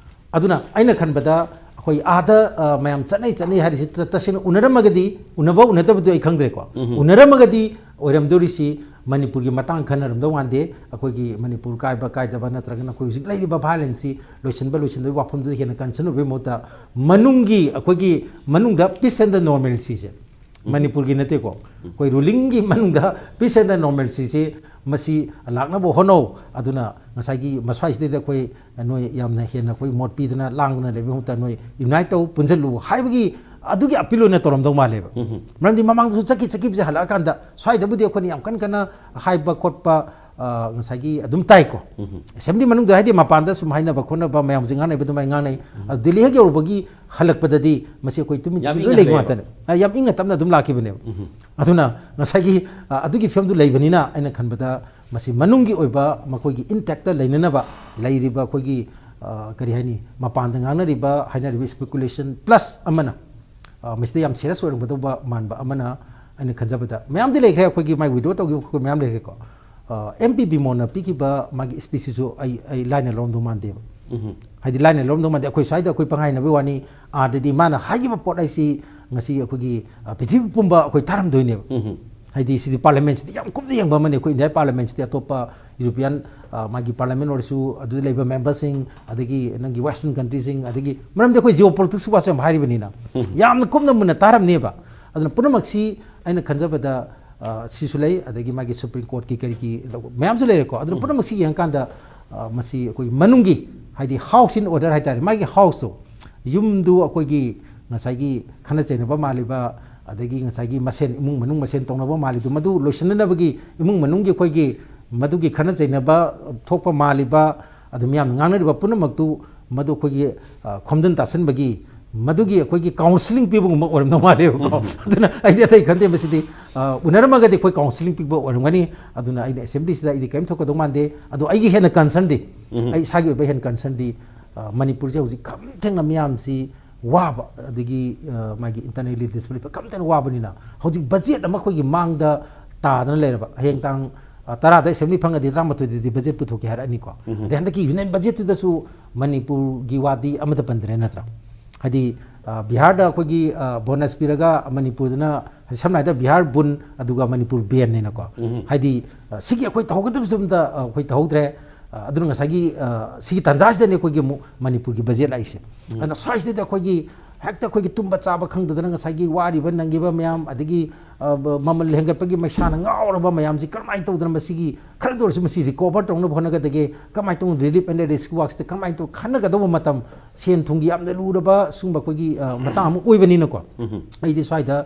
ꯑꯗꯨꯅ ꯑꯩꯅ ꯈꯟꯕꯗ ꯑꯩꯈꯣꯏ ꯑꯥꯗ, ꯑ, ꯃꯌꯥꯝ ꯆꯠꯅꯩ ꯆꯠꯅꯩ ꯍꯥꯏꯔꯤꯁꯤ ꯇ-, ꯇꯁꯦꯡꯅ ꯎꯅꯔꯝꯃꯒꯗꯤ, ꯎꯅꯕ ꯎꯅꯗꯕꯗꯨ ꯑꯩ ꯈꯪꯗ꯭ꯔꯦꯀꯣ꯫ ꯎꯝꯍꯨꯝ꯫ ꯎꯅꯔꯝꯃꯒꯗꯤ ꯑꯣꯏꯔꯝꯗꯣꯔꯤꯁꯤ ꯃꯅꯤꯄꯨꯔꯒꯤ ꯃꯇꯥꯡ ꯈꯟꯅꯔꯝꯗꯧ ꯃꯥꯟꯗꯦ꯫ ꯑꯩꯈꯣꯏꯒꯤ ꯃꯅꯤꯄꯨꯔ ꯀꯥꯏꯕ ꯀꯥꯏꯗꯕ ꯅꯠꯇ꯭ꯔꯒꯅ ꯑꯩꯈꯣꯏ ꯍꯧꯖꯤꯛ ꯂꯩꯔꯤꯕ ꯚꯥꯏꯑꯣꯂꯦꯟꯁꯁꯤ ꯂꯣꯏꯁꯤꯟꯕ ꯂꯣꯏꯁꯤꯟꯗꯕꯒꯤ ꯋꯥꯐꯝꯗꯨꯗ ꯍꯦꯟꯅ ꯀꯟꯁꯔꯟ ꯑꯣꯏꯕꯒꯤ ꯃꯍꯨꯠꯇ ꯃꯅꯨꯡꯒꯤ ꯑꯩꯈꯣꯏꯒꯤ ꯃꯅꯨꯡꯗ peace and normalcyꯁꯦ, ꯎꯝ꯫ ꯃꯅꯤꯄꯨꯔꯒꯤ ꯅꯠꯇꯦꯀꯣ, ꯑꯩꯈꯣꯏ ꯔꯨꯂꯤꯡꯒꯤ ꯃꯅꯨꯡꯗ peace and normalcyꯁꯦ ꯃꯁꯤ ꯂꯥꯛꯅꯕ ꯍꯣꯠꯅꯧ꯫ ꯑꯗꯨꯅ ꯉꯁꯥꯏꯒꯤ ꯃꯁ꯭ꯋꯥꯏꯁꯤꯗꯩꯗ ꯑꯩꯈꯣꯏ ꯅꯣꯏ ꯌꯥꯝꯅ ꯍꯦꯟꯅ ꯑꯩꯈꯣꯏ ꯃꯣꯠ ꯄꯤꯗꯅ ꯂꯥꯡꯗꯅ ꯂꯩꯕꯒꯤ ꯃꯍꯨꯠꯇ ꯅꯣꯏ ꯌꯨꯅꯥꯏꯠ ꯇꯧ, ꯄꯨꯟꯁꯤꯜꯂꯨ ꯍꯥꯏꯕꯒꯤ ꯑꯗꯨꯒꯤ ꯑꯄꯤꯜ ꯑꯣꯏꯅ ꯇꯧꯔꯝꯗꯧ ꯃꯥꯜꯂꯦꯕ꯫ ꯎꯝ꯫ ꯃꯔꯝꯗꯤ ꯃꯃꯥꯡꯗꯁꯨ ꯆꯠꯈꯤ ꯆꯠꯈꯤꯕꯁꯦ ꯍꯜꯂꯛꯑꯀꯥꯟꯗ ꯁ꯭ꯋꯥꯏꯗꯕꯨꯗꯤ ꯑꯩꯈꯣꯏꯅ ꯌꯥꯝ ꯀꯟꯅ ꯀꯟꯅ ꯍꯥꯏꯕ ꯈꯣꯠꯄ, ꯑ, ꯉꯁꯥꯏꯒꯤ ꯑꯗꯨꯝ ꯇꯥꯏꯀꯣ꯫ ꯎꯝ꯫ ꯑꯦꯁꯦꯝꯕ꯭ꯂꯤ ꯃꯅꯨꯡꯗ ꯍꯥꯏꯗꯤ ꯃꯄꯥꯟꯗ ꯁꯨꯝ ꯍꯥꯏꯅꯕ ꯈꯣꯠꯅꯕ ꯃꯌꯥꯝꯁꯦ ꯉꯥꯡꯅꯩꯕ ꯑꯗꯨꯃꯥꯏꯅ ꯉꯥꯡꯅꯩ꯫ ꯎꯝ꯫ ꯑꯗꯨ ꯗꯤꯜꯂꯤ ꯍꯦꯛ ꯌꯧꯔꯨꯕꯒꯤ ꯍꯜꯂꯛꯄꯗꯗꯤ ꯃꯁꯤ ꯑꯩꯈꯣꯏ ꯇꯨꯃꯤꯟ ꯌꯥꯝ ꯇꯨꯃꯤꯟ ꯏꯪꯅ ꯂꯣꯏ ꯂꯩꯕ ꯍꯜꯂꯛꯑꯦꯕ꯫ ꯉꯥꯛꯇꯅꯦ꯫ ꯑ, ꯌꯥꯝ ꯏꯪꯅ ꯇꯞꯅ ꯑꯗꯨꯝ ꯂꯥꯛꯈꯤꯕꯅꯦꯕ꯫ ꯎꯝ꯫ ꯑꯗꯨꯅ ꯉꯁꯥꯏꯒꯤ, ꯑ, ꯑꯗꯨꯒꯤ ꯐꯤꯕꯝꯗꯨ ꯂꯩꯕꯅꯤꯅ ꯑꯩꯅ ꯈꯟꯕꯗ ꯃꯁꯤ ꯃꯅꯨꯡꯒꯤ ꯑꯣꯏꯕ ꯃꯈꯣꯏꯒꯤ ꯏꯟꯇꯦꯛꯇ ꯂꯩꯅꯅꯕ ꯂꯩꯔꯤꯕ ꯑꯩꯈꯣꯏꯒꯤ, ꯑ, ꯀꯔꯤ ꯍꯥꯏꯅꯤ, ꯃꯄꯥꯟꯗ ꯉꯥꯡꯅꯔꯤꯕ ꯍꯥꯏꯅꯔꯤꯕ speculation plus ꯑꯃꯅ, ꯑ, ꯃꯁꯤꯗ ꯌꯥꯝ ꯁꯤꯔꯤꯌꯁ ꯑꯣꯏꯔꯝꯒꯗꯧꯕ ꯃꯥꯟꯕ ꯑꯃꯅ ꯑꯩꯅ ꯈꯟꯖꯕꯗ ꯃꯌꯥꯝꯗꯤ ꯂꯩꯈ꯭ꯔꯦ, ꯑꯩꯈꯣꯏꯒꯤ ꯃꯥꯏ ꯋꯤꯗ꯭ꯔꯣ ꯇꯧꯈꯤꯕ ꯈꯣꯠꯄ ꯃꯌꯥꯝ ꯂꯩꯈ꯭ꯔꯦꯀꯣ꯫ ꯑꯦꯝ ꯄꯤ ꯕꯤꯃꯣꯟꯅ ꯄꯤꯈꯤꯕ ꯃꯥꯒꯤ ꯁ꯭ꯄꯤꯆꯁꯤꯁꯨ ꯑꯩ ꯑꯩ ꯂꯥꯏꯅ ꯂꯧꯔꯝꯗꯧ ꯃꯥꯟꯗꯦꯕ꯫ ꯍꯥꯏꯗꯤ ꯂꯥꯏꯅ ꯂꯧꯔꯝꯗꯧ ꯃꯥꯟꯗꯦ꯫ ꯑꯩꯈꯣꯏ ꯁ꯭ꯋꯥꯏꯗ ꯑꯩꯈꯣꯏ ꯄꯪꯍꯥꯏꯅꯕꯒꯤ ꯋꯥꯅꯤ꯫ ꯑꯥꯗꯗꯤ ꯃꯥꯅ ꯍꯥꯏꯈꯤꯕ ꯄꯣꯠ ꯍꯥꯏꯁꯤ ꯉꯁꯤ ꯑꯩꯈꯣꯏꯒꯤ, ꯑ, ꯄ꯭ꯔꯤꯊꯤꯕꯤ ꯄꯨꯝꯕ ꯑꯩꯈꯣꯏ ꯇꯥꯔꯝꯗꯣꯏꯅꯦꯕ꯫ ꯍꯥꯏꯗꯤ ꯁꯤꯗꯤ ꯄꯥꯔꯂꯤꯌꯥꯃꯦꯟꯁꯤꯗꯤ ꯌꯥꯝ ꯀꯨꯞꯅ ꯌꯦꯡꯕ ꯑꯃꯅꯤ꯫ ꯑꯩꯈꯣꯏ ꯏꯟꯗꯤꯌꯥ ꯄꯥꯔꯂꯤꯌꯥꯃꯦꯟꯁꯤꯗꯤ ꯑꯇꯣꯞꯄ ꯌꯨꯔꯣꯄꯤꯌꯥꯟ, ꯑ, ꯃꯥꯒꯤ ꯄꯥꯔꯂꯤꯌꯥꯃꯦꯟ ꯑꯣꯏꯔꯁꯨ, ꯑꯗꯨꯗ ꯂꯩꯕ ꯃꯦꯝꯕꯔꯁꯤꯡ, ꯑꯗꯒꯤ ꯅꯪꯒꯤ ꯋꯦꯁꯇꯔꯟ ꯀꯟꯇ꯭ꯔꯤꯁꯤꯡ, ꯑꯗꯒꯤ ꯃꯔꯝꯗꯤ ꯑꯩꯈꯣꯏ ꯖꯤꯑꯣ ꯄꯣꯂꯤꯇꯤꯛꯁꯀꯤ ꯋꯥꯁꯨ ꯌꯥꯝ ꯍꯥꯏꯔꯤꯕꯅꯤꯅ, ꯌꯥꯝꯅ ꯀꯨꯞꯅ ꯃꯨꯟꯅ ꯇꯥꯔꯝꯅꯦꯕ꯫ ꯑꯗꯨꯅ ꯄꯨꯝꯅꯃꯛꯁꯤ ꯑꯩꯅ ꯈꯟꯖꯕꯗ, ꯑ, ꯁꯤꯁꯨ ꯂꯩ, ꯑꯗꯒꯤ ꯃꯥꯒꯤ ꯁꯨꯄ꯭ꯔꯤꯝ ꯀꯣꯔꯠꯀꯤ ꯀꯔꯤꯒꯤ ꯃꯌꯥꯝꯁꯨ ꯂꯩꯔꯦꯀꯣ꯫ ꯑꯗꯨꯅ ꯄꯨꯝꯅꯃꯛꯁꯤ ꯌꯦꯡꯉꯀꯥꯟꯗ, ꯑ, ꯃꯁꯤ ꯑꯩꯈꯣꯏꯒꯤ ꯃꯅꯨꯡꯒꯤ, ꯍꯥꯏꯗꯤ house in order ꯍꯥꯏꯇꯥꯔꯦ, ꯃꯥꯒꯤ ꯍꯥꯎꯁꯇꯣ, ꯌꯨꯝꯗꯨ ꯑꯩꯈꯣꯏꯒꯤ ꯉꯁꯥꯏꯒꯤ ꯈꯠꯅ ꯆꯩꯅꯕ ꯃꯥꯜꯂꯤꯕ, ꯑꯗꯒꯤ ꯉꯁꯥꯏꯒꯤ ꯃꯁꯦꯟ, ꯏꯃꯨꯡ ꯃꯅꯨꯡ ꯃꯁꯦꯟ ꯇꯧꯅꯕ ꯃꯥꯜꯂꯤꯗꯨ, ꯃꯗꯨ ꯂꯣꯏꯁꯤꯟꯅꯅꯕꯒꯤ ꯏꯃꯨꯡ ꯃꯅꯨꯡꯒꯤ ꯑꯩꯈꯣꯏꯒꯤ ꯃꯗꯨꯒꯤ ꯈꯠꯅ ꯆꯩꯅꯕ ꯊꯣꯛꯄ ꯃꯥꯜꯂꯤꯕ, ꯑꯗꯨ ꯃꯤꯌꯥꯝꯅ ꯉꯥꯡꯅꯔꯤꯕ ꯄꯨꯝꯅꯃꯛꯇꯨ ꯃꯗꯨ ꯑꯩꯈꯣꯏꯒꯤ, ꯑ, ꯈꯣꯝꯖꯤꯟ ꯇꯥꯁꯤꯟꯕꯒꯤ, ꯃꯗꯨꯒꯤ ꯑꯩꯈꯣꯏꯒꯤ counselling ꯄꯤꯕꯒꯨꯝꯕ ꯑꯣꯏꯔꯝꯗꯧ ꯃꯥꯜꯂꯦꯕꯀꯣ꯫ ꯑꯗꯨꯅ ꯑꯩꯗꯤ ꯑꯇꯩ ꯈꯟꯗꯦ, ꯃꯁꯤꯗꯤ, ꯑ, ꯎꯅꯔꯝꯃꯒꯗꯤ ꯑꯩꯈꯣꯏ counselling ꯄꯤꯕ ꯑꯣꯏꯔꯝꯒꯅꯤ꯫ ꯑꯗꯨꯅ ꯑꯩꯅ assemblyꯁꯤꯗ ꯑꯩꯗꯤ ꯀꯔꯤꯝ ꯊꯣꯛꯀꯗꯧ ꯃꯥꯟꯗꯦ꯫ ꯑꯗꯣ ꯑꯩꯒꯤ ꯍꯦꯟꯅ concernꯗꯤ, ꯑꯩ ꯏꯁꯥꯒꯤ ꯑꯣꯏꯕ ꯍꯦꯟꯅ concernꯗꯤ, ꯑ, ꯃꯅꯤꯄꯨꯔꯁꯦ ꯍꯧꯖꯤꯛ ꯈꯝ ꯊꯦꯡꯅ ꯃꯤꯌꯥꯝꯁꯤ ꯋꯥꯕ, ꯑꯗꯒꯤ, ꯑ, ꯃꯥꯒꯤ internally displaced ꯈꯝ ꯊꯦꯡꯅ ꯋꯥꯕꯅꯤꯅ, ꯍꯧꯖꯤꯛ budget ꯑꯃ ꯑꯩꯈꯣꯏꯒꯤ ꯃꯥꯡꯗ ꯇꯥꯗꯅ ꯂꯩꯔꯕ꯫ ꯍꯌꯦꯡ ꯇꯥꯡ, ꯑ, ꯇꯔꯥꯗ assembly ꯐꯪꯉꯗꯤ ꯇꯔꯥꯃꯥꯊꯣꯏꯗꯗꯤ budget ꯄꯨꯊꯣꯛꯀꯦ ꯍꯥꯏꯔꯛꯑꯅꯤꯀꯣ꯫ ꯑꯗꯩ ꯍꯟꯗꯛꯀꯤ union budgetꯇꯨꯗꯁꯨ ꯃꯅꯤꯄꯨꯔꯒꯤ ꯋꯥꯗꯤ ꯑꯃꯠꯇ ꯄꯟꯗ꯭ꯔꯦ ꯅꯠꯇ꯭ꯔꯥ? ꯍꯥꯏꯗꯤ, ꯑ, ꯕꯤꯍꯥꯔꯗ ꯑꯩꯈꯣꯏꯒꯤ, ꯑ, bonus ꯄꯤꯔꯒ ꯃꯅꯤꯄꯨꯔꯗꯅ, ꯁꯝꯅ ꯍꯥꯏꯔꯕꯗ ꯕꯤꯍꯥꯔ ꯕꯟꯗ ꯑꯗꯨꯒ ꯃꯅꯤꯄꯨꯔ ꯕꯦꯟꯅꯦꯅꯀꯣ꯫ ꯍꯥꯏꯗꯤ, ꯑ, ꯁꯤꯒꯤ ꯑꯩꯈꯣꯏ ꯇꯧꯍꯧꯒꯗꯕꯁꯨ ꯑꯝꯇ, ꯑ, ꯑꯩꯈꯣꯏ ꯇꯧꯍꯧꯗ꯭ꯔꯦ꯫ ꯑ, ꯑꯗꯨꯅ ꯉꯁꯥꯏꯒꯤ, ꯑ, ꯁꯤꯒꯤ ꯇꯥꯟꯖꯥꯁꯤꯗꯅꯤ ꯑꯩꯈꯣꯏꯒꯤ ꯑꯃꯨꯛ ꯃꯅꯤꯄꯨꯔꯒꯤ budget ꯂꯥꯛꯏꯁꯦ꯫ ꯑꯗꯨꯅ ꯁ꯭ꯋꯥꯏꯁꯤꯗꯗꯤ ꯑꯩꯈꯣꯏꯒꯤ ꯍꯦꯛꯇ ꯑꯩꯈꯣꯏꯒꯤ ꯇꯨꯝꯕ ꯆꯥꯕ ꯈꯪꯗꯗꯅ ꯉꯁꯥꯏꯒꯤ ꯋꯥꯔꯤꯕ ꯅꯪꯉꯤꯕ ꯃꯌꯥꯝ, ꯑꯗꯒꯤ, ꯑ, ꯕ-, ꯃꯃꯜ ꯍꯦꯟꯒꯠꯄꯒꯤ ꯃꯩꯁꯥꯅ ꯉꯥꯎꯔꯕ ꯃꯌꯥꯝꯁꯤ ꯀꯔꯝꯍꯥꯏꯅ ꯇꯧꯗꯅ ꯃꯁꯤꯒꯤ ꯈꯔꯗ ꯑꯣꯏꯔꯁꯨ ꯃꯁꯤ recover ꯇꯧꯅꯕ ꯍꯣꯠꯅꯒꯗꯒꯦ, ꯀꯃꯥꯏꯅ ꯇꯧꯅ relief and relief worksꯇ ꯀꯃꯥꯏꯅ ꯇꯧ ꯈꯟꯅꯒꯗꯧꯕ ꯃꯇꯝ, ꯁꯦꯟ ꯊꯨꯝꯒꯤ ꯌꯥꯝꯅ ꯂꯨꯔꯕ ꯁꯤꯒꯨꯝꯕ ꯑꯩꯈꯣꯏꯒꯤ, ꯑ, ꯃꯇꯥꯡ ꯑꯃ ꯑꯣꯏꯕꯅꯤꯅꯀꯣ꯫ ꯑꯩꯗꯤ ꯁ꯭ꯋꯥꯏꯗ,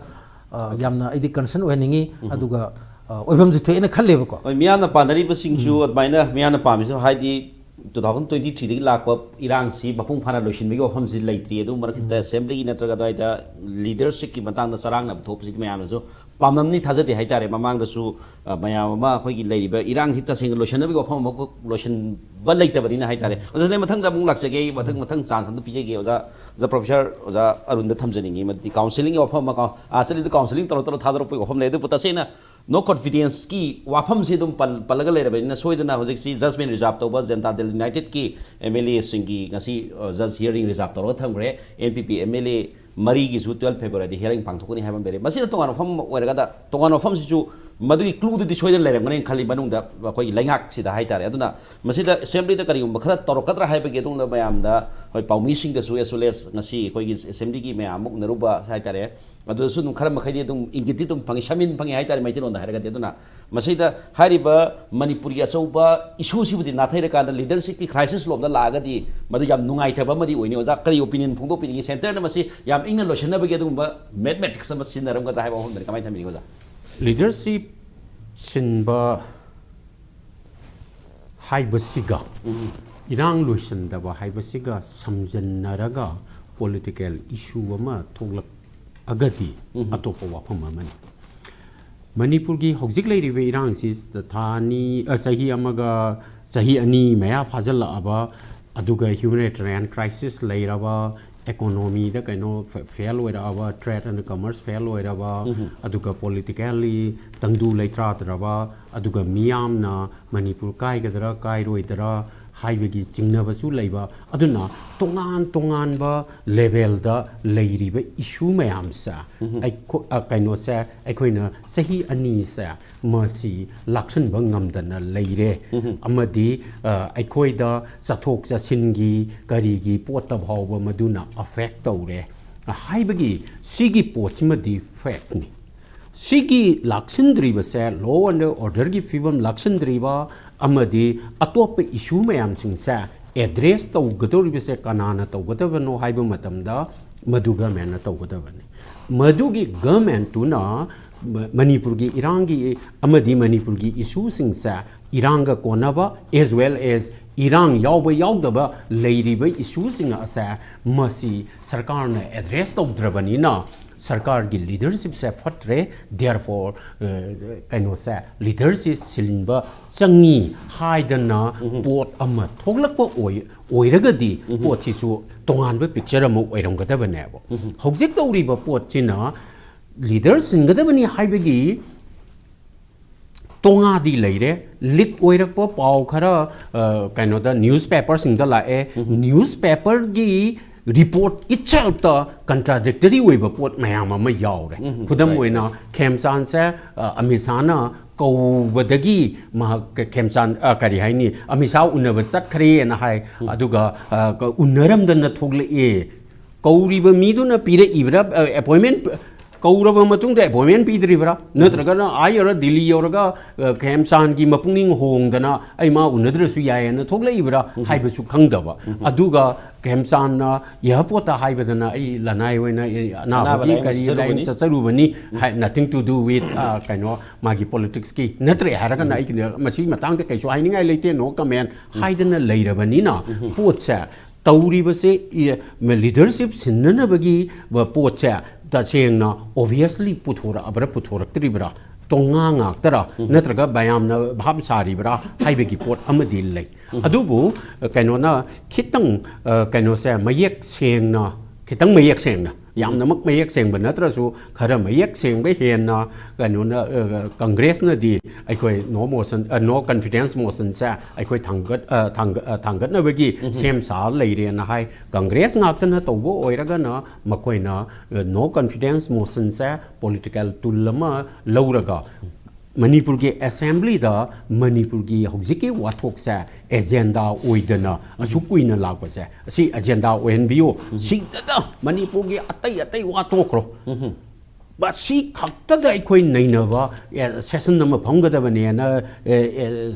ꯑ, ꯌꯥꯝꯅ ꯑꯩꯗꯤ concern ꯑꯣꯏꯍꯟꯅꯤꯡꯉꯤ꯫ ꯑꯗꯨꯒ, ꯑ, ꯑꯣꯏꯐꯝꯁꯨ ꯊꯣꯛꯑꯦꯅ ꯈꯜꯂꯦꯕꯀꯣ꯫ ꯍꯣꯏ, ꯃꯤꯌꯥꯝꯅ ꯄꯥꯝꯅꯔꯤꯕꯁꯤꯡꯁꯨ ꯑꯗꯨꯃꯥꯏꯅ ꯃꯤꯌꯥꯝꯅ ꯄꯥꯝꯃꯤꯁꯨ ꯍꯥꯏꯗꯤ two thousand twenty threeꯗꯒꯤ ꯂꯥꯛꯄ ꯏꯔꯥꯡꯁꯤ ꯃꯄꯨꯡ ꯐꯥꯅ ꯂꯣꯏꯁꯤꯟꯕꯒꯤ ꯋꯥꯐꯝꯁꯤ ꯂꯩꯇ꯭ꯔꯤ꯫ ꯑꯗꯨ ꯃꯔꯛꯁꯤꯗ assemblyꯒꯤ ꯅꯠꯇ꯭ꯔꯒ ꯑꯗꯨꯋꯥꯏꯗ leadershipꯀꯤ ꯃꯇꯥꯡꯗ ꯆꯔꯥꯡꯅꯕ ꯊꯣꯛꯄꯁꯤꯗꯤ ꯃꯌꯥꯝꯅꯁꯨ ꯄꯥꯝꯂꯝꯅꯤ ꯊꯥꯖꯗꯦ ꯍꯥꯏꯇꯥꯔꯦ꯫ ꯃꯃꯥꯡꯗꯁꯨ ꯑ, ꯃꯌꯥꯝ ꯑꯃ ꯑꯩꯈꯣꯏꯒꯤ ꯂꯩꯔꯤꯕ ꯏꯔꯥꯡꯁꯤ ꯇꯁꯦꯡꯅ ꯂꯣꯏꯁꯤꯟꯅꯕꯒꯤ ꯋꯥꯐꯝ ꯑꯃ ꯂꯣꯏꯁꯤꯟꯕ ꯂꯩꯇꯕꯅꯤꯅ ꯍꯥꯏꯇꯥꯔꯦ꯫ ꯑꯣꯖꯥ, ꯑꯗꯩ ꯃꯊꯪꯗ ꯑꯃꯨꯛ ꯂꯥꯛꯆꯒꯦ, ꯃꯊꯪ ꯃꯊꯪ ꯆꯥꯟꯁ ꯑꯝꯇ ꯄꯤꯖꯒꯦ ꯑꯣꯖꯥ꯫ ꯑꯣꯖꯥ ꯄ꯭ꯔꯣꯐꯦꯁꯔ, ꯑꯣꯖꯥ ꯑꯔꯨꯟꯗ ꯊꯝꯖꯅꯤꯡꯉꯤ꯫ ꯃꯗꯨꯗꯤ ꯀꯥꯎꯟꯁꯤꯂꯤꯡꯒꯤ ꯋꯥꯐꯝ ꯑꯃ ꯀꯥꯎ-, ꯑꯥ, ꯁꯤꯗꯩꯗ ꯀꯥꯎꯟꯁꯤꯂꯤꯡ ꯇꯧꯔ ꯇꯧꯔ ꯊꯥꯗꯣꯔꯛꯄꯒꯤ ꯋꯥꯐꯝ ꯂꯩ꯫ ꯑꯗꯨꯕꯨ ꯇꯁꯦꯡꯅ ꯅꯣ ꯀꯣꯟꯐꯤꯗꯦꯟꯁꯀꯤ ꯋꯥꯐꯝꯁꯤ ꯑꯗꯨꯝ ꯄꯜ-, ꯄꯜꯂꯒ ꯂꯩꯔꯕꯅꯤꯅ ꯁꯣꯏꯗꯅ ꯍꯧꯖꯤꯛꯁꯤ ꯖꯖꯃꯦꯟ ꯔꯤꯖꯥꯔꯕ ꯇꯧꯕ ꯖꯅꯇꯥ ꯗꯜ ꯌꯨꯅꯥꯏꯇꯦꯗꯀꯤ ꯑꯦꯝ ꯑꯦꯜ ꯑꯦꯁꯤꯡꯒꯤ ꯉꯁꯤ, ꯑ, ꯖꯖ ꯍꯤꯌꯥꯔꯤꯡ ꯔꯤꯖꯥꯔꯕ ꯇꯧꯔꯒ ꯊꯝꯈ꯭ꯔꯦ꯫ N P P M L A ꯃꯔꯤꯒꯤꯁꯨ ꯇꯨꯌꯦꯜꯐ ꯐꯦꯕ꯭ꯔꯨꯋꯥꯔꯤꯗ ꯍꯤꯌꯥꯔꯤꯡ ꯄꯥꯡꯊꯣꯛꯀꯅꯤ ꯍꯥꯏꯕ ꯑꯃ ꯂꯩꯔꯦ꯫ ꯃꯁꯤꯅ ꯇꯣꯉꯥꯟꯕ ꯋꯥꯐꯝ ꯑꯃ ꯑꯣꯏꯔꯒꯗ, ꯇꯣꯉꯥꯟꯕ ꯋꯥꯐꯝꯁꯤꯁꯨ ꯃꯗꯨꯒꯤ ꯀ꯭ꯂꯨꯗꯨꯗꯤ ꯁꯣꯏꯗꯅ ꯂꯩꯔꯝꯒꯅꯤ ꯈꯜꯂꯤ ꯃꯅꯨꯡꯗ ꯑꯩꯈꯣꯏꯒꯤ ꯂꯩꯉꯥꯛꯁꯤꯗ ꯍꯥꯏꯇꯥꯔꯦ꯫ ꯑꯗꯨꯅ ꯃꯁꯤꯗ ꯑꯦꯁꯦꯝꯕ꯭ꯂꯤꯗ ꯀꯔꯤꯒꯨꯝꯕ ꯈꯔ ꯇꯧꯔꯛꯀꯗ꯭ꯔꯥ ꯍꯥꯏꯕꯒꯤ ꯑꯗꯨꯒꯨꯝꯂꯕ ꯃꯌꯥꯝꯗ, ꯍꯣꯏ, ꯄꯥꯎꯃꯤꯁꯤꯡꯗꯁꯨ as well as ꯉꯁꯤ ꯑꯩꯈꯣꯏꯒꯤ ꯑꯦꯁꯦꯝꯕ꯭ꯂꯤꯒꯤ ꯃꯌꯥꯝ ꯑꯃ ꯎꯅꯔꯨꯕ ꯍꯥꯏꯇꯥꯔꯦ, ꯑꯗꯨꯗꯁꯨ ꯑꯗꯨꯝ ꯈꯔ ꯃꯈꯩꯗꯤ ꯑꯗꯨꯝ ꯏꯪꯒꯤꯠꯇꯤ ꯑꯗꯨꯝ ꯐꯪꯉꯤ, ꯁꯃꯤꯟ ꯐꯪꯉꯤ ꯍꯥꯏꯇꯥꯔꯦ ꯃꯩꯇꯩꯂꯣꯟꯗ ꯍꯥꯏꯔꯒꯗꯤ꯫ ꯑꯗꯨꯅ ꯃꯁꯤꯗ ꯍꯥꯏꯔꯤꯕ ꯃꯅꯤꯄꯨꯔꯒꯤ ꯑꯆꯧꯕ ꯏꯁꯨꯁꯤꯕꯨꯗꯤ ꯅꯥꯊꯩꯔꯀꯥꯟꯗ ꯂꯤꯗꯔꯁꯤꯞꯀꯤ ꯈ꯭ꯔꯥꯏꯁꯤꯁ ꯂꯣꯝꯗ ꯂꯥꯛꯑꯒꯗꯤ ꯃꯗꯨ ꯌꯥꯝ ꯅꯨꯡꯉꯥꯏꯇꯕ ꯑꯃꯗꯤ ꯑꯣꯏꯅꯤ꯫ ꯑꯣꯖꯥ, ꯀꯔꯤ ꯑꯣꯄꯤꯅꯤꯌꯟ ꯐꯣꯡꯗꯣꯛꯄꯤꯅꯤꯡꯉꯤ? ꯁꯦꯟꯇꯔꯅ ꯃꯁꯤ ꯌꯥꯝ ꯏꯪꯅ ꯂꯣꯏꯁꯤꯟꯅꯕꯒꯤ ꯑꯗꯨꯒꯨꯝꯕ ꯃꯦꯊꯃꯦꯇꯤꯛꯁ ꯑꯃ ꯁꯤꯖꯤꯟꯅꯔꯝꯒꯗ꯭ꯔꯥ ꯍꯥꯏꯕ ꯋꯥꯐꯝꯗꯅꯤ꯫ ꯀꯃꯥꯏꯅ ꯊꯝꯕꯤꯅꯤꯡꯉꯤ ꯑꯣꯖꯥ? ꯂꯤꯗꯔꯁꯤꯞ ꯁꯤꯟꯕ ꯍꯥꯏꯕꯁꯤꯒ ꯏꯔꯥꯡ ꯂꯣꯏꯁꯤꯟꯗꯕ ꯍꯥꯏꯕꯁꯤꯒ ꯁꯝꯖꯤꯟꯅꯔꯒ ꯄꯣꯂꯤꯇꯤꯀꯦꯜ ꯏꯁꯨ ꯑꯃ ꯊꯣꯛꯂꯛꯑꯒꯗꯤ ꯑꯇꯣꯞꯄ ꯋꯥꯐꯝ ꯑꯃꯅꯤ꯫ ꯃꯅꯤꯄꯨꯔꯒꯤ ꯍꯧꯖꯤꯛ ꯂꯩꯔꯤꯕ ꯏꯔꯥꯡꯁꯤ ꯊꯥ ꯑꯅꯤ, ꯑ, ꯆꯍꯤ ꯑꯃꯒ, ꯆꯍꯤ ꯑꯅꯤ ꯃꯌꯥ ꯐꯥꯖꯤꯜꯂꯛꯑꯕ, ꯑꯗꯨꯒ ꯍ꯭ꯌꯨꯃꯦꯅꯤꯇꯦꯔꯤꯌꯟ ꯀ꯭ꯔꯥꯏꯁꯤꯁ ꯂꯩꯔꯕ, ꯏꯀꯣꯅꯣꯃꯤꯗ ꯀꯩꯅꯣ ꯐꯦꯜ ꯑꯣꯏꯔꯛꯑꯕ, ꯇ꯭ꯔꯦꯗ ꯑꯦꯟ ꯀꯃꯔꯁ ꯐꯦꯜ ꯑꯣꯏꯔꯕ, ꯑꯗꯨꯒ ꯄꯣꯂꯤꯇꯤꯀꯦꯜꯂꯤ ꯇꯪꯗꯨ ꯂꯩꯇꯥꯗ꯭ꯔꯕ, ꯑꯗꯨꯒ ꯃꯤꯌꯥꯝꯅ ꯃꯅꯤꯄꯨꯔ ꯀꯥꯏꯒꯗ꯭ꯔꯥ ꯀꯥꯏꯔꯣꯏꯗ꯭ꯔꯥ ꯍꯥꯏꯕꯒꯤ ꯆꯤꯡꯅꯕꯁꯨ ꯂꯩꯕ꯫ ꯑꯗꯨꯅ ꯇꯣꯉꯥꯟ ꯇꯣꯉꯥꯟꯕ ꯂꯦꯚꯦꯜꯗ ꯂꯩꯔꯤꯕ ꯏꯁꯨ ꯃꯌꯥꯝꯁꯦ, ꯑꯩꯈꯣ-, ꯑ, ꯀꯩꯅꯣꯁꯦ, ꯑꯩꯈꯣꯏꯅ ꯆꯍꯤ ꯑꯅꯤꯁꯦ ꯃꯁꯤ ꯂꯥꯛꯁꯤꯟꯕ ꯉꯝꯗꯅ ꯂꯩꯔꯦ꯫ ꯑꯃꯗꯤ, ꯑ, ꯑꯩꯈꯣꯏꯗ ꯆꯠꯊꯣꯛ ꯆꯠꯁꯤꯟꯒꯤ ꯀꯔꯤꯒꯤ ꯄꯣꯠꯇ ꯐꯥꯎꯕ ꯃꯗꯨꯅ ꯑꯦꯐꯦꯛ ꯇꯧꯔꯦ ꯍꯥꯏꯕꯒꯤ ꯁꯤꯒꯤ ꯄꯣꯠꯁꯤꯃꯗꯤ ꯐꯦꯛꯅꯤ꯫ ꯁꯤꯒꯤ ꯂꯥꯛꯁꯤꯟꯗ꯭ꯔꯤꯕꯁꯦ, ꯂꯣ ꯑꯦꯟ ꯑꯣꯔꯗꯔꯒꯤ ꯐꯤꯕꯝ ꯂꯥꯛꯁꯤꯟꯗ꯭ꯔꯤꯕ ꯑꯃꯗꯤ ꯑꯇꯣꯞꯄ ꯏꯁꯨ ꯃꯌꯥꯝꯁꯤꯡꯁꯦ ꯑꯦꯗ꯭ꯔꯦꯁ ꯇꯧꯒꯗꯧꯔꯤꯕꯁꯦ ꯀꯅꯥꯅ ꯇꯧꯒꯗꯕꯅꯣ ꯍꯥꯏꯕ ꯃꯇꯝꯗ ꯃꯗꯨ ꯒꯃꯦꯟꯅ ꯇꯧꯒꯗꯕꯅꯤ꯫ ꯃꯗꯨꯒꯤ ꯒꯃꯦꯟꯇꯨꯅ ꯃ-, ꯃꯅꯤꯄꯨꯔꯒꯤ ꯏꯔꯥꯡꯒꯤ ꯑꯃꯗꯤ ꯃꯅꯤꯄꯨꯔꯒꯤ ꯏꯁꯨꯁꯤꯡꯁꯦ ꯏꯔꯥꯡꯒ ꯀꯣꯟꯅꯕ, as well as ꯏꯔꯥꯡ ꯌꯥꯎꯕ ꯌꯥꯎꯗꯕ ꯂꯩꯔꯤꯕ ꯏꯁꯨꯁꯤꯡ ꯑꯁꯦ ꯃꯁꯤ ꯁꯔꯀꯥꯔꯅ ꯑꯦꯗ꯭ꯔꯦꯁ ꯇꯧꯗ꯭ꯔꯕꯅꯤꯅ ꯁꯔꯀꯥꯔꯒꯤ ꯂꯤꯗꯔꯁꯤꯞꯁꯦ ꯐꯠꯇ꯭ꯔꯦ, therefore ꯀꯩꯅꯣꯁꯦ, ꯂꯤꯗꯔꯁꯤ ꯁꯤꯟꯕ ꯆꯪꯉꯤ ꯍꯥꯏꯗꯅ ꯄꯣꯠ ꯑꯃ ꯊꯣꯛꯂꯛꯄ ꯑꯣꯏ ꯑꯣꯏꯔꯒꯗꯤ ꯄꯣꯠꯁꯤꯁꯨ ꯇꯣꯉꯥꯟꯕ ꯄꯤꯛꯆꯔ ꯑꯃ ꯑꯣꯏꯔꯝꯒꯗꯕꯅꯦꯕ꯫ ꯍꯧꯖꯤꯛ ꯇꯧꯔꯤꯕ ꯄꯣꯠꯁꯤꯅ ꯂꯤꯗꯔ ꯁꯤꯟꯒꯗꯕꯅꯤ ꯍꯥꯏꯕꯒꯤ ꯇꯣꯉꯥꯗꯤ ꯂꯩꯔꯦ꯫ ꯂꯤꯛ ꯑꯣꯏꯔꯛꯄ ꯄꯥꯎ ꯈꯔ ꯀꯩꯅꯣꯗ ꯅ꯭ꯌꯨꯁ ꯄꯦꯄꯔꯁꯤꯡꯗ ꯂꯥꯛꯑꯦ꯫ ꯅ꯭ꯌꯨꯁ ꯄꯦꯄꯔꯒꯤ ꯔꯤꯄꯣꯔꯠ ꯏꯠꯁꯦꯜꯐꯇ ꯀꯟꯇ꯭ꯔꯥꯗꯤꯛꯇꯔꯤ ꯑꯣꯏꯕ ꯄꯣꯠ ꯃꯌꯥꯝ ꯑꯃ ꯌꯥꯎꯔꯦ꯫ ꯈꯨꯗꯝ ꯑꯣꯏꯅ, ꯈꯦꯝꯆꯥꯟꯁꯦ ꯑꯃꯤꯠ ꯁꯥꯍꯅ ꯀꯧꯕꯗꯒꯤ ꯃꯍꯥꯛ, ꯈꯦꯝꯆꯥꯟ, ꯀꯔꯤ ꯍꯥꯏꯅꯤ, ꯑꯃꯤꯠ ꯁꯥꯍ ꯎꯅꯕ ꯆꯠꯈ꯭ꯔꯦꯅ ꯍꯥꯏ꯫ ꯑꯗꯨꯒ ꯎꯅꯔꯝꯗꯅ ꯊꯣꯛꯂꯛꯑꯦ꯫ ꯀꯧꯔꯤꯕ ꯃꯤꯗꯨꯅ ꯄꯤꯔꯛꯏꯕ꯭ꯔꯥ? ꯑꯦꯄꯣꯏꯟꯃꯦꯟ ꯀꯧꯔꯕ ꯃꯇꯨꯡꯗ ꯑꯦꯄꯣꯏꯟꯃꯦꯟ ꯄꯤꯗ꯭ꯔꯤꯕ꯭ꯔꯥ? ꯅꯠꯇ꯭ꯔꯒꯅ ꯑꯥ ꯌꯧꯔ, ꯗꯤꯜꯂꯤ ꯌꯧꯔꯒ ꯈꯦꯝꯆꯥꯟꯒꯤ ꯃꯄꯨꯛꯅꯤꯡ ꯍꯣꯡꯗꯅ ꯑꯩ ꯃꯥ ꯎꯅꯗ꯭ꯔꯁꯨ ꯌꯥꯏꯌꯦꯅ ꯊꯣꯛꯂꯛꯏꯕ꯭ꯔꯥ ꯍꯥꯏꯕꯁꯨ ꯈꯪꯗꯕ꯫ ꯑꯗꯨꯒ ꯈꯦꯝꯆꯥꯟꯅ ꯏꯌꯥꯔꯄꯣꯔꯠꯇ ꯍꯥꯏꯕꯗꯅ ꯑꯩ ꯂꯅꯥꯏ ꯑꯣꯏꯅ ꯑꯅꯥꯕꯒꯤ ꯀꯔꯤ ꯂꯥꯏꯌꯦꯡ ꯆꯠꯆꯔꯨꯕꯅꯤ꯫ Nothing to do with ꯀꯩꯅꯣ, ꯃꯥꯒꯤ ꯄꯣꯂꯤꯇꯤꯛꯁꯀꯤ ꯅꯠꯇ꯭ꯔꯦ ꯍꯥꯏꯔꯒꯅ ꯑꯩ ꯃꯁꯤꯒꯤ ꯃꯇꯥꯡꯗ ꯀꯩꯁꯨ ꯍꯥꯏꯅꯤꯡꯉꯥꯏ ꯂꯩꯇꯦ, no comment ꯍꯥꯏꯗꯅ ꯂꯩꯔꯕꯅꯤꯅ ꯄꯣꯠꯁꯦ ꯇꯧꯔꯤꯕꯁꯦ ꯂꯤꯗꯔꯁꯤꯞ ꯁꯤꯟꯅꯅꯕꯒꯤ ꯄꯣꯠꯁꯦ ꯇꯁꯦꯡꯅ obviously ꯄꯨꯊꯣꯔꯛꯑꯕ꯭ꯔꯥ ꯄꯨꯊꯣꯔꯛꯇ꯭ꯔꯤꯕ꯭ꯔꯥ, ꯇꯣꯉꯥ ꯉꯥꯛꯇꯔꯥ ꯅꯠꯇ꯭ꯔꯒ ꯃꯌꯥꯝꯅ ꯚꯥꯞ ꯁꯥꯔꯤꯕ꯭ꯔꯥ ꯍꯥꯏꯕꯒꯤ ꯄꯣꯠ ꯑꯃꯗꯤ ꯂꯩ꯫ ꯑꯗꯨꯕꯨ ꯀꯩꯅꯣꯅ ꯈꯤꯇꯪ ꯀꯩꯅꯣꯁꯦ ꯃꯌꯦꯛ ꯁꯦꯡꯅ, ꯈꯤꯇꯪ ꯃꯌꯦꯛ ꯁꯦꯡꯅ, ꯌꯥꯝꯅꯃꯛ ꯃꯌꯦꯛ ꯁꯦꯡꯕ ꯅꯠꯇ꯭ꯔꯁꯨ ꯈꯔ ꯃꯌꯦꯛ ꯁꯦꯡꯕ ꯍꯦꯟꯅ ꯀꯩꯅꯣꯅ, ꯀꯪꯒ꯭ꯔꯦꯁꯅꯗꯤ ꯑꯩꯈꯣꯏ no motion, no confidence motionꯁꯦ ꯑꯩꯈꯣꯏ ꯊꯥꯡꯒꯠ ꯊꯥꯡꯒꯠꯅꯕꯒꯤ ꯁꯦꯝ ꯁꯥ ꯂꯩꯔꯦꯅ ꯍꯥꯏ꯫ ꯀꯪꯒ꯭ꯔꯦꯁ ꯉꯥꯛꯇꯅ ꯇꯧꯕ ꯑꯣꯏꯔꯒꯅ ꯃꯈꯣꯏꯅ no confidence motionꯁꯦ political tool ꯑꯃ ꯂꯧꯔꯒ ꯃꯅꯤꯄꯨꯔꯒꯤ ꯑꯦꯁꯦꯝꯕ꯭ꯂꯤꯗ ꯃꯅꯤꯄꯨꯔꯒꯤ ꯍꯧꯖꯤꯛꯀꯤ ꯋꯥꯊꯣꯛꯁꯦ ꯑꯦꯖꯦꯟꯗꯥ ꯑꯣꯏꯗꯅ ꯑꯁꯨꯛ ꯀꯨꯏꯅ ꯂꯥꯛꯄꯁꯦ, ꯑꯁꯤ ꯑꯦꯖꯦꯟꯗꯥ ꯑꯣꯏꯍꯟꯕꯤꯌꯨ, ꯁꯤꯗꯅ ꯃꯅꯤꯄꯨꯔꯒꯤ ꯑꯇꯩ ꯑꯇꯩ ꯋꯥ ꯇꯣꯛꯈ꯭ꯔꯣ꯫ ꯃꯁꯤ ꯈꯛꯇꯗ ꯑꯩꯈꯣꯏ ꯅꯩꯅꯕ ꯁꯦꯁꯟ ꯑꯃ ꯐꯝꯒꯗꯕꯅꯦꯅ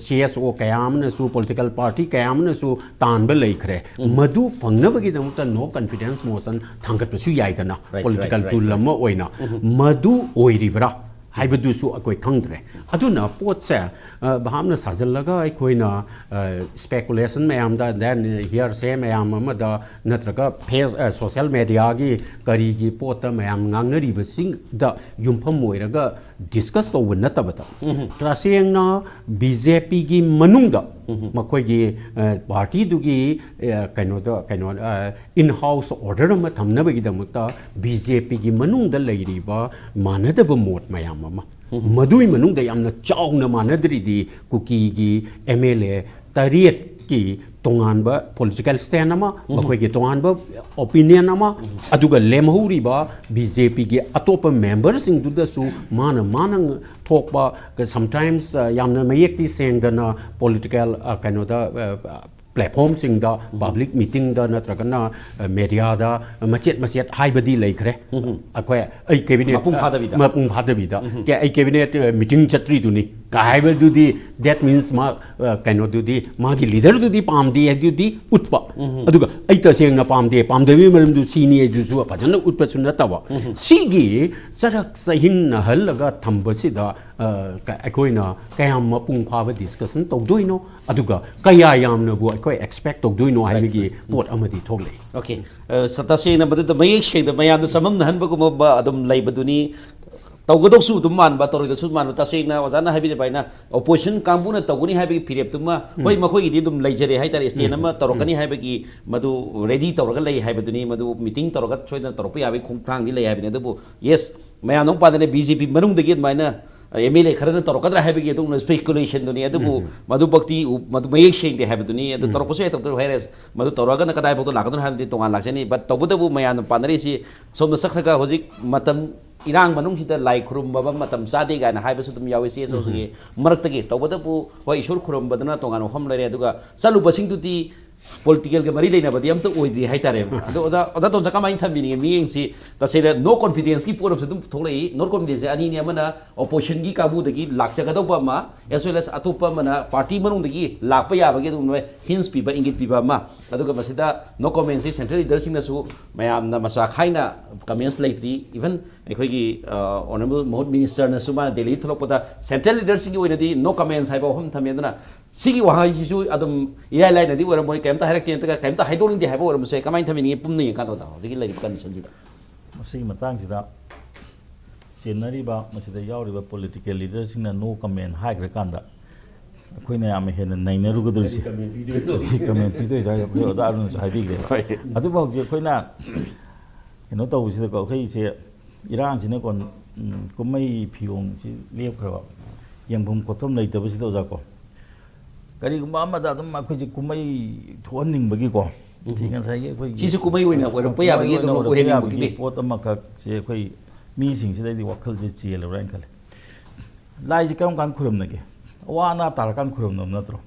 ꯁꯤ ꯑꯦꯁ ꯑꯣ ꯀꯌꯥ ꯑꯃꯅꯁꯨ, ꯄꯣꯂꯤꯇꯤꯀꯦꯜ ꯄꯥꯔꯇꯤ ꯀꯌꯥ ꯑꯃꯅꯁꯨ ꯇꯥꯟꯕ ꯂꯩꯈ꯭ꯔꯦ꯫ ꯃꯗꯨ ꯐꯪꯅꯕꯒꯤꯗꯃꯛꯇ no confidence motion ꯊꯥꯡꯒꯠꯄꯁꯨ ꯌꯥꯏꯗꯅ, political tool ꯑꯃ ꯑꯣꯏꯅ꯫ ꯃꯗꯨ ꯑꯣꯏꯔꯤꯕ꯭ꯔꯥ? ꯍꯥꯏꯕꯗꯨꯁꯨ ꯑꯩꯈꯣꯏ ꯈꯪꯗ꯭ꯔꯦ꯫ ꯑꯗꯨꯅ ꯄꯣꯠꯁꯦ, ꯑ, ꯚꯥꯞꯅ ꯁꯥꯖꯤꯜꯂꯒ ꯑꯩꯈꯣꯏꯅ, ꯑ, speculation ꯃꯌꯥꯝꯗ, then hearsay ꯃꯌꯥꯝ ꯑꯃꯗ, ꯅꯠꯇ꯭ꯔꯒ ꯐꯦꯁ-, ꯑ, social mediaꯒꯤ ꯀꯔꯤꯒꯤ ꯄꯣꯠꯇ ꯃꯌꯥꯝ ꯉꯥꯡꯅꯔꯤꯕꯁꯤꯡꯗ ꯌꯨꯝꯐꯝ ꯑꯣꯏꯔꯒ discuss ꯇꯧꯕ ꯅꯠꯇꯕꯗ, ꯇꯁꯦꯡꯅ BJPꯒꯤ ꯃꯅꯨꯡꯗ ꯃꯈꯣꯏꯒꯤ, ꯑ, partyꯗꯨꯒꯤ, ꯑ, ꯀꯩꯅꯣꯗ, ꯀꯩꯅꯣ, ꯑ, in-house order ꯑꯃ ꯊꯝꯅꯕꯒꯤꯗꯃꯛꯇ BJPꯒꯤ ꯃꯅꯨꯡꯗ ꯂꯩꯔꯤꯕ ꯃꯥꯟꯅꯗꯕ ꯃꯣꯠ ꯃꯌꯥꯝ ꯑꯃ, ꯃꯗꯨꯒꯤ ꯃꯅꯨꯡꯗ ꯌꯥꯝꯅ ꯆꯥꯎꯅ ꯃꯥꯟꯅꯗ꯭ꯔꯤꯗꯤ ꯀꯨꯀꯤꯒꯤ MLA ꯇꯔꯦꯠꯀꯤ ꯇꯣꯉꯥꯟꯕ political stand ꯑꯃ, ꯃꯈꯣꯏꯒꯤ ꯇꯣꯉꯥꯟꯕ opinion ꯑꯃ, ꯑꯗꯨꯒ ꯂꯦꯝꯍꯧꯔꯤꯕ BJPꯒꯤ ꯑꯇꯣꯞꯄ memberꯁꯤꯡꯗꯨꯗꯁꯨ ꯃꯥꯅ, ꯃꯥꯅ ꯊꯣꯛꯄ, sometimes, ꯑ, ꯌꯥꯝꯅ ꯃꯌꯦꯛꯇꯤ ꯁꯦꯡꯗꯅ political, ꯑ, ꯀꯩꯅꯣꯗ, ꯑ, platformꯁꯤꯡꯗ, public meetingꯗ ꯅꯠꯇ꯭ꯔꯒꯅ, ꯑ, mediaꯗ ꯃꯆꯦꯠ ꯃꯆꯦꯠ ꯍꯥꯏꯕꯗꯤ ꯂꯩꯈ꯭ꯔꯦ꯫ ꯑꯩꯈꯣꯏ, ꯑꯩ cabinet, ꯃꯄꯨꯡ ꯐꯥꯗꯕꯤꯗ꯫ ꯃꯄꯨꯡ ꯐꯥꯗꯕꯤꯗ꯫ ꯀꯦ-, ꯑꯩ cabinet, ꯑ, meeting ꯆꯠꯇ꯭ꯔꯤꯗꯨꯅꯤ ꯀꯥꯏ ꯍꯥꯏꯕꯗꯨꯗꯤ, that means ꯃꯥ, ꯑ, ꯀꯩꯅꯣꯗꯨꯗꯤ, ꯃꯥꯒꯤ leaderꯗꯨꯗꯤ ꯄꯥꯝꯗꯦ ꯍꯥꯏꯗꯨꯗꯤ ꯎꯠꯄ꯫ ꯑꯗꯨꯒ ꯑꯩ ꯇꯁꯦꯡꯅ ꯄꯥꯝꯗꯦ, ꯄꯥꯝꯗꯕꯒꯤ ꯃꯔꯝꯗꯨ ꯁꯤꯅꯤ ꯍꯥꯏꯗꯨꯁꯨ ꯐꯖꯅ ꯎꯠꯄꯁꯨ ꯅꯠꯇꯕ꯫ ꯁꯤꯒꯤ ꯆꯔꯛ ꯆꯍꯤꯟꯅꯍꯜꯂꯒ ꯊꯝꯕꯁꯤꯗ, ꯑ, ꯀ-, ꯑꯩꯈꯣꯏꯅ ꯀꯌꯥꯝ ꯃꯄꯨꯡ ꯐꯥꯕ discussion ꯇꯧꯗꯣꯏꯅꯣ? ꯑꯗꯨꯒ ꯀꯌꯥ ꯌꯥꯝꯅꯕꯨ ꯑꯩꯈꯣꯏ expect ꯇꯧꯗꯣꯏꯅꯣ ꯍꯥꯏꯕꯒꯤ ꯄꯣꯠ ꯑꯃꯗꯤ ꯊꯣꯛꯂꯛꯏ꯫ Okay. ꯑ, ꯁ-, ꯇꯁꯦꯡꯅ ꯃꯗꯨꯗ ꯃꯌꯦꯛ ꯁꯦꯡꯅ ꯃꯌꯥꯝꯗ ꯆꯃꯝꯅꯍꯟꯕꯒꯨꯝꯕ ꯑꯗꯨꯝ ꯂꯩꯕꯗꯨꯅꯤ꯫ ꯇꯧꯒꯗꯧꯁꯨ ꯑꯗꯨꯝ ꯃꯥꯟꯕ, ꯇꯧꯔꯣꯏꯗꯧꯁꯨ ꯃꯥꯟꯕ꯫ ꯇꯁꯦꯡꯅ ꯑꯣꯖꯥꯅ ꯍꯥꯏꯕꯤꯔꯤꯕ ꯍꯥꯏꯅ opposition ꯀꯥꯡꯕꯨꯅ ꯇꯧꯒꯅꯤ ꯍꯥꯏꯕꯒꯤ ꯐꯤꯔꯦꯞꯇꯨꯃ, ꯍꯣꯏ, ꯃꯈꯣꯏꯒꯤꯗꯤ ꯑꯗꯨꯝ ꯂꯩꯖꯔꯦ ꯍꯥꯏꯇꯥꯔꯦ, stand ꯑꯃ ꯇꯧꯔꯛꯀꯅꯤ ꯍꯥꯏꯕꯒꯤ, ꯃꯗꯨ ready ꯇꯧꯔꯒ ꯂꯩ ꯍꯥꯏꯕꯗꯨꯅꯤ꯫ ꯃꯗꯨ meeting ꯇꯧꯔꯒ ꯁꯣꯏꯗꯅ ꯇꯧꯔꯛꯄ ꯌꯥꯕꯒꯤ ꯈꯣꯡꯊꯥꯡꯗꯤ ꯂꯩ ꯍꯥꯏꯕꯅꯤ꯫ ꯑꯗꯨꯕꯨ yes, ꯃꯌꯥꯝꯅ ꯑꯃꯨꯛ ꯄꯥꯝꯅꯔꯦ, BJP ꯃꯅꯨꯡꯗꯒꯤ ꯑꯗꯨꯃꯥꯏꯅ MLA ꯈꯔꯅ ꯇꯧꯔꯛꯀꯗ꯭ꯔꯥ ꯍꯥꯏꯕꯒꯤ ꯑꯗꯨꯒꯨꯝꯕ speculationꯗꯨꯅꯤ꯫ ꯑꯗꯨꯕꯨ ꯃꯗꯨꯃꯛꯇꯤ ꯎ-, ꯃꯗꯨ ꯃꯌꯦꯛ ꯁꯦꯡꯗꯦ ꯍꯥꯏꯕꯗꯨꯅꯤ꯫ ꯑꯗꯨ ꯇꯧꯔꯛꯄꯁꯨ ꯌꯥꯏ, ꯇꯧꯗꯕꯁꯨ ꯍꯥꯏꯔꯦ꯫ ꯃꯗꯨ ꯇꯧꯔꯛꯑꯒꯅ ꯀꯗꯥꯏꯐꯥꯎꯗ ꯂꯥꯛꯀꯗꯣꯏꯅꯣ ꯍꯥꯏꯕꯗꯤ ꯇꯣꯉꯥꯟ ꯂꯥꯛꯆꯅꯤ꯫ But ꯇꯧꯕꯇꯕꯨ ꯃꯌꯥꯝꯅ ꯄꯥꯝꯅꯔꯤꯁꯤ ꯁꯣꯝꯗ ꯆꯠꯈ꯭ꯔꯒ ꯍꯧꯖꯤꯛ ꯃꯇꯝ, ꯏꯔꯥꯡ ꯃꯅꯨꯡꯁꯤꯗ ꯂꯥꯏ ꯈꯨꯔꯨꯝꯕ ꯃꯇꯝ ꯆꯥꯗꯦ ꯀꯥꯏꯅ ꯍꯥꯏꯕꯁꯨ ꯑꯗꯨꯝ ꯌꯥꯎꯏ꯫ CSOꯁꯤꯒꯤ ꯃꯔꯛꯇꯒꯤ ꯇꯧꯕꯇꯕꯨ, ꯍꯣꯏ, ꯏꯁꯣꯔ ꯈꯨꯔꯨꯝꯕꯗꯨꯅ ꯇꯣꯉꯥꯟꯕ ꯃꯐꯝ ꯂꯩꯔꯦ꯫ ꯑꯗꯨꯒ ꯆꯠꯂꯨꯕꯁꯤꯡꯗꯨꯗꯤ ꯄꯣꯂꯤꯇꯤꯀꯦꯜꯒ ꯃꯔꯤ ꯂꯩꯅꯕꯗꯤ ꯑꯝꯇ ꯑꯣꯏꯗ꯭ꯔꯤ ꯍꯥꯏꯇꯥꯔꯦ꯫ ꯑꯗꯣ ꯑꯣꯖꯥ, ꯑꯣꯖꯥ ꯇꯣꯝꯆꯥ ꯀꯃꯥꯏꯅ ꯊꯝꯕꯤꯅꯤꯡꯉꯤ? ꯃꯤꯠꯌꯦꯡꯁꯤ ꯇꯁꯦꯡꯅ ꯅꯣ ꯀꯣꯟꯐꯤꯗꯦꯟꯁꯀꯤ ꯄꯣꯠ ꯑꯃꯁꯨ ꯑꯗꯨꯝ ꯊꯣꯛꯂꯛꯏ꯫ ꯅꯣ ꯀꯣꯟꯐꯤꯗꯦꯟꯁꯁꯦ ꯑꯅꯤꯅꯤ, ꯑꯃꯅ ꯑꯣꯄꯣꯖꯤꯁꯟꯒꯤ ꯀꯥꯡꯕꯨꯗꯒꯤ ꯂꯥꯛꯆꯒꯗꯧꯕ ꯑꯃ, ꯑꯦꯁ ꯋꯦꯜ ꯑꯦꯁ ꯑꯇꯣꯞꯄ ꯑꯃꯅ ꯄꯥꯔꯇꯤ ꯃꯅꯨꯡꯗꯒꯤ ꯂꯥꯛꯄ ꯌꯥꯕꯒꯤ ꯑꯗꯨꯒꯨꯝꯕ ꯍꯤꯟꯁ ꯄꯤꯕ, ꯏꯪꯒꯤꯠ ꯄꯤꯕ ꯑꯃ꯫ ꯑꯗꯨꯒ ꯃꯁꯤꯗ ꯅꯣ ꯀꯣꯃꯦꯟꯁꯤ ꯁꯦꯟꯇ꯭ꯔꯦꯜ ꯂꯤꯗꯔꯁꯤꯡꯅꯁꯨ ꯃꯌꯥꯝꯅ ꯃꯆꯥ ꯈꯥꯏꯅ ꯀꯃꯦꯟꯁ ꯂꯩꯇ꯭ꯔꯤ꯫ ꯏꯚꯟ ꯑꯩꯈꯣꯏꯒꯤ ꯑꯣꯅꯔꯦꯕꯜ ꯃꯍꯨꯠ ꯃꯤꯅꯤꯁꯇꯔꯅꯁꯨ ꯃꯥꯅ ꯗꯦꯜꯂꯤꯗ ꯊꯣꯛꯂꯛꯄꯗ ꯁꯦꯟꯇ꯭ꯔꯦꯜ ꯂꯤꯗꯔꯁꯤꯡꯒꯤ ꯑꯣꯏꯅꯗꯤ ꯅꯣ ꯀꯃꯦꯟꯁ ꯍꯥꯏꯕ ꯋꯥꯐꯝ ꯊꯝꯃꯦ꯫ ꯑꯗꯨꯅ ꯁꯤꯒꯤ ꯋꯥꯍꯩꯁꯤꯁꯨ ꯑꯗꯨꯝ ꯏꯔꯥꯏ ꯂꯥꯏꯅꯗꯤ ꯑꯣꯏꯔꯝꯃꯣꯏ, ꯀꯩꯝꯇ ꯍꯥꯏꯔꯛꯇꯦ ꯅꯠꯇ꯭ꯔꯒ ꯀꯩꯝꯇ ꯍꯥꯏꯗꯣꯛꯅꯤꯡꯗꯦ ꯍꯥꯏꯕ ꯑꯣꯏꯔꯝꯕꯁꯨ ꯌꯥꯏ꯫ ꯀꯃꯥꯏꯅ ꯊꯝꯕꯤꯅꯤꯡꯉꯤ? ꯄꯨꯝꯅ ꯌꯦꯡꯀꯥꯟꯗ ꯑꯣꯖꯥ, ꯍꯧꯖꯤꯛꯀꯤ ꯂꯩꯔꯤꯕ ꯀꯟꯗꯤꯁꯟꯁꯤꯗ꯫ ꯃꯁꯤꯒꯤ ꯃꯇꯥꯡꯁꯤꯗ ꯆꯦꯟꯅꯔꯤꯕ, ꯃꯁꯤꯗ ꯌꯥꯎꯔꯤꯕ ꯄꯣꯂꯤꯇꯤꯀꯦꯜ ꯂꯤꯗꯔꯁꯤꯡꯅ ꯅꯣ ꯀꯃꯦꯟ ꯍꯥꯏꯈ꯭ꯔꯀꯥꯟꯗ ꯑꯩꯈꯣꯏꯅ ꯌꯥꯝ ꯍꯦꯟꯅ ꯅꯩꯅꯔꯨꯒꯗꯧꯔꯤꯁꯦ꯫ ꯀꯔꯤ ꯀꯃꯦꯟ ꯄꯤꯗꯣꯏꯁꯦ ꯑꯩꯈꯣꯏ ꯑꯣꯖꯥ ꯑꯔꯨꯟꯅꯁꯨ ꯍꯥꯏꯕꯤꯈ꯭ꯔꯦ꯫ ꯑꯗꯨꯕꯨ ꯍꯧꯖꯤꯛ ꯑꯩꯈꯣꯏꯅ ꯀꯩꯅꯣ ꯇꯧꯕꯁꯤꯗꯀꯣ, ꯑꯩꯈꯣꯏꯁꯦ ꯏꯔꯥꯡꯁꯤꯅꯀꯣ, ꯎꯝ, ꯀꯨꯝꯍꯩ ꯐꯤꯌꯣꯡꯁꯤ ꯂꯦꯞꯈ꯭ꯔꯕ, ꯌꯦꯡꯐꯝ ꯈꯣꯠꯐꯝ ꯂꯩꯇꯕꯁꯤꯗ ꯑꯣꯖꯥꯀꯣ, ꯀꯔꯤꯒꯨꯝꯕ ꯑꯃꯗ ꯑꯗꯨꯝ ꯑꯩꯈꯣꯏꯁꯦ ꯀꯨꯝꯍꯩ ꯊꯣꯛꯍꯟꯅꯤꯡꯕꯒꯤꯀꯣ, ꯎꯝ꯫ ꯉꯁꯥꯏꯒꯤ ꯑꯩꯈꯣꯏꯒꯤ ꯁꯤꯁꯨ ꯀꯨꯝꯍꯩ ꯑꯣꯏꯅ ꯑꯣꯏꯔꯛꯄ ꯀꯨꯝꯍꯩ ꯌꯥꯕꯒꯤ ꯑꯣꯏꯅ ꯑꯗꯨꯝ ꯑꯣꯏꯔꯛꯄ ꯑꯣꯏꯍꯟꯅꯤꯡꯕꯒꯤ ꯌꯥꯕꯒꯤ ꯄꯣꯠ ꯑꯃꯈꯛꯁꯦ ꯑꯩꯈꯣꯏ ꯃꯤꯁꯤꯡꯁꯤꯗ ꯑꯩꯗꯤ ꯋꯥꯈꯜꯁꯦ ꯆꯦꯜꯂꯕ꯭ꯔꯥ ꯍꯥꯏꯅ ꯈꯜꯂꯦ꯫ ꯂꯥꯏꯁꯦ ꯀꯔꯝ ꯀꯥꯟꯗ ꯈꯨꯔꯨꯝꯅꯒꯦ? ꯑꯋꯥ ꯑꯅꯥ ꯇꯥꯔꯀꯥꯟꯗ ꯈꯨꯔꯨꯝꯅꯕ ꯅꯠꯇ꯭ꯔꯣ?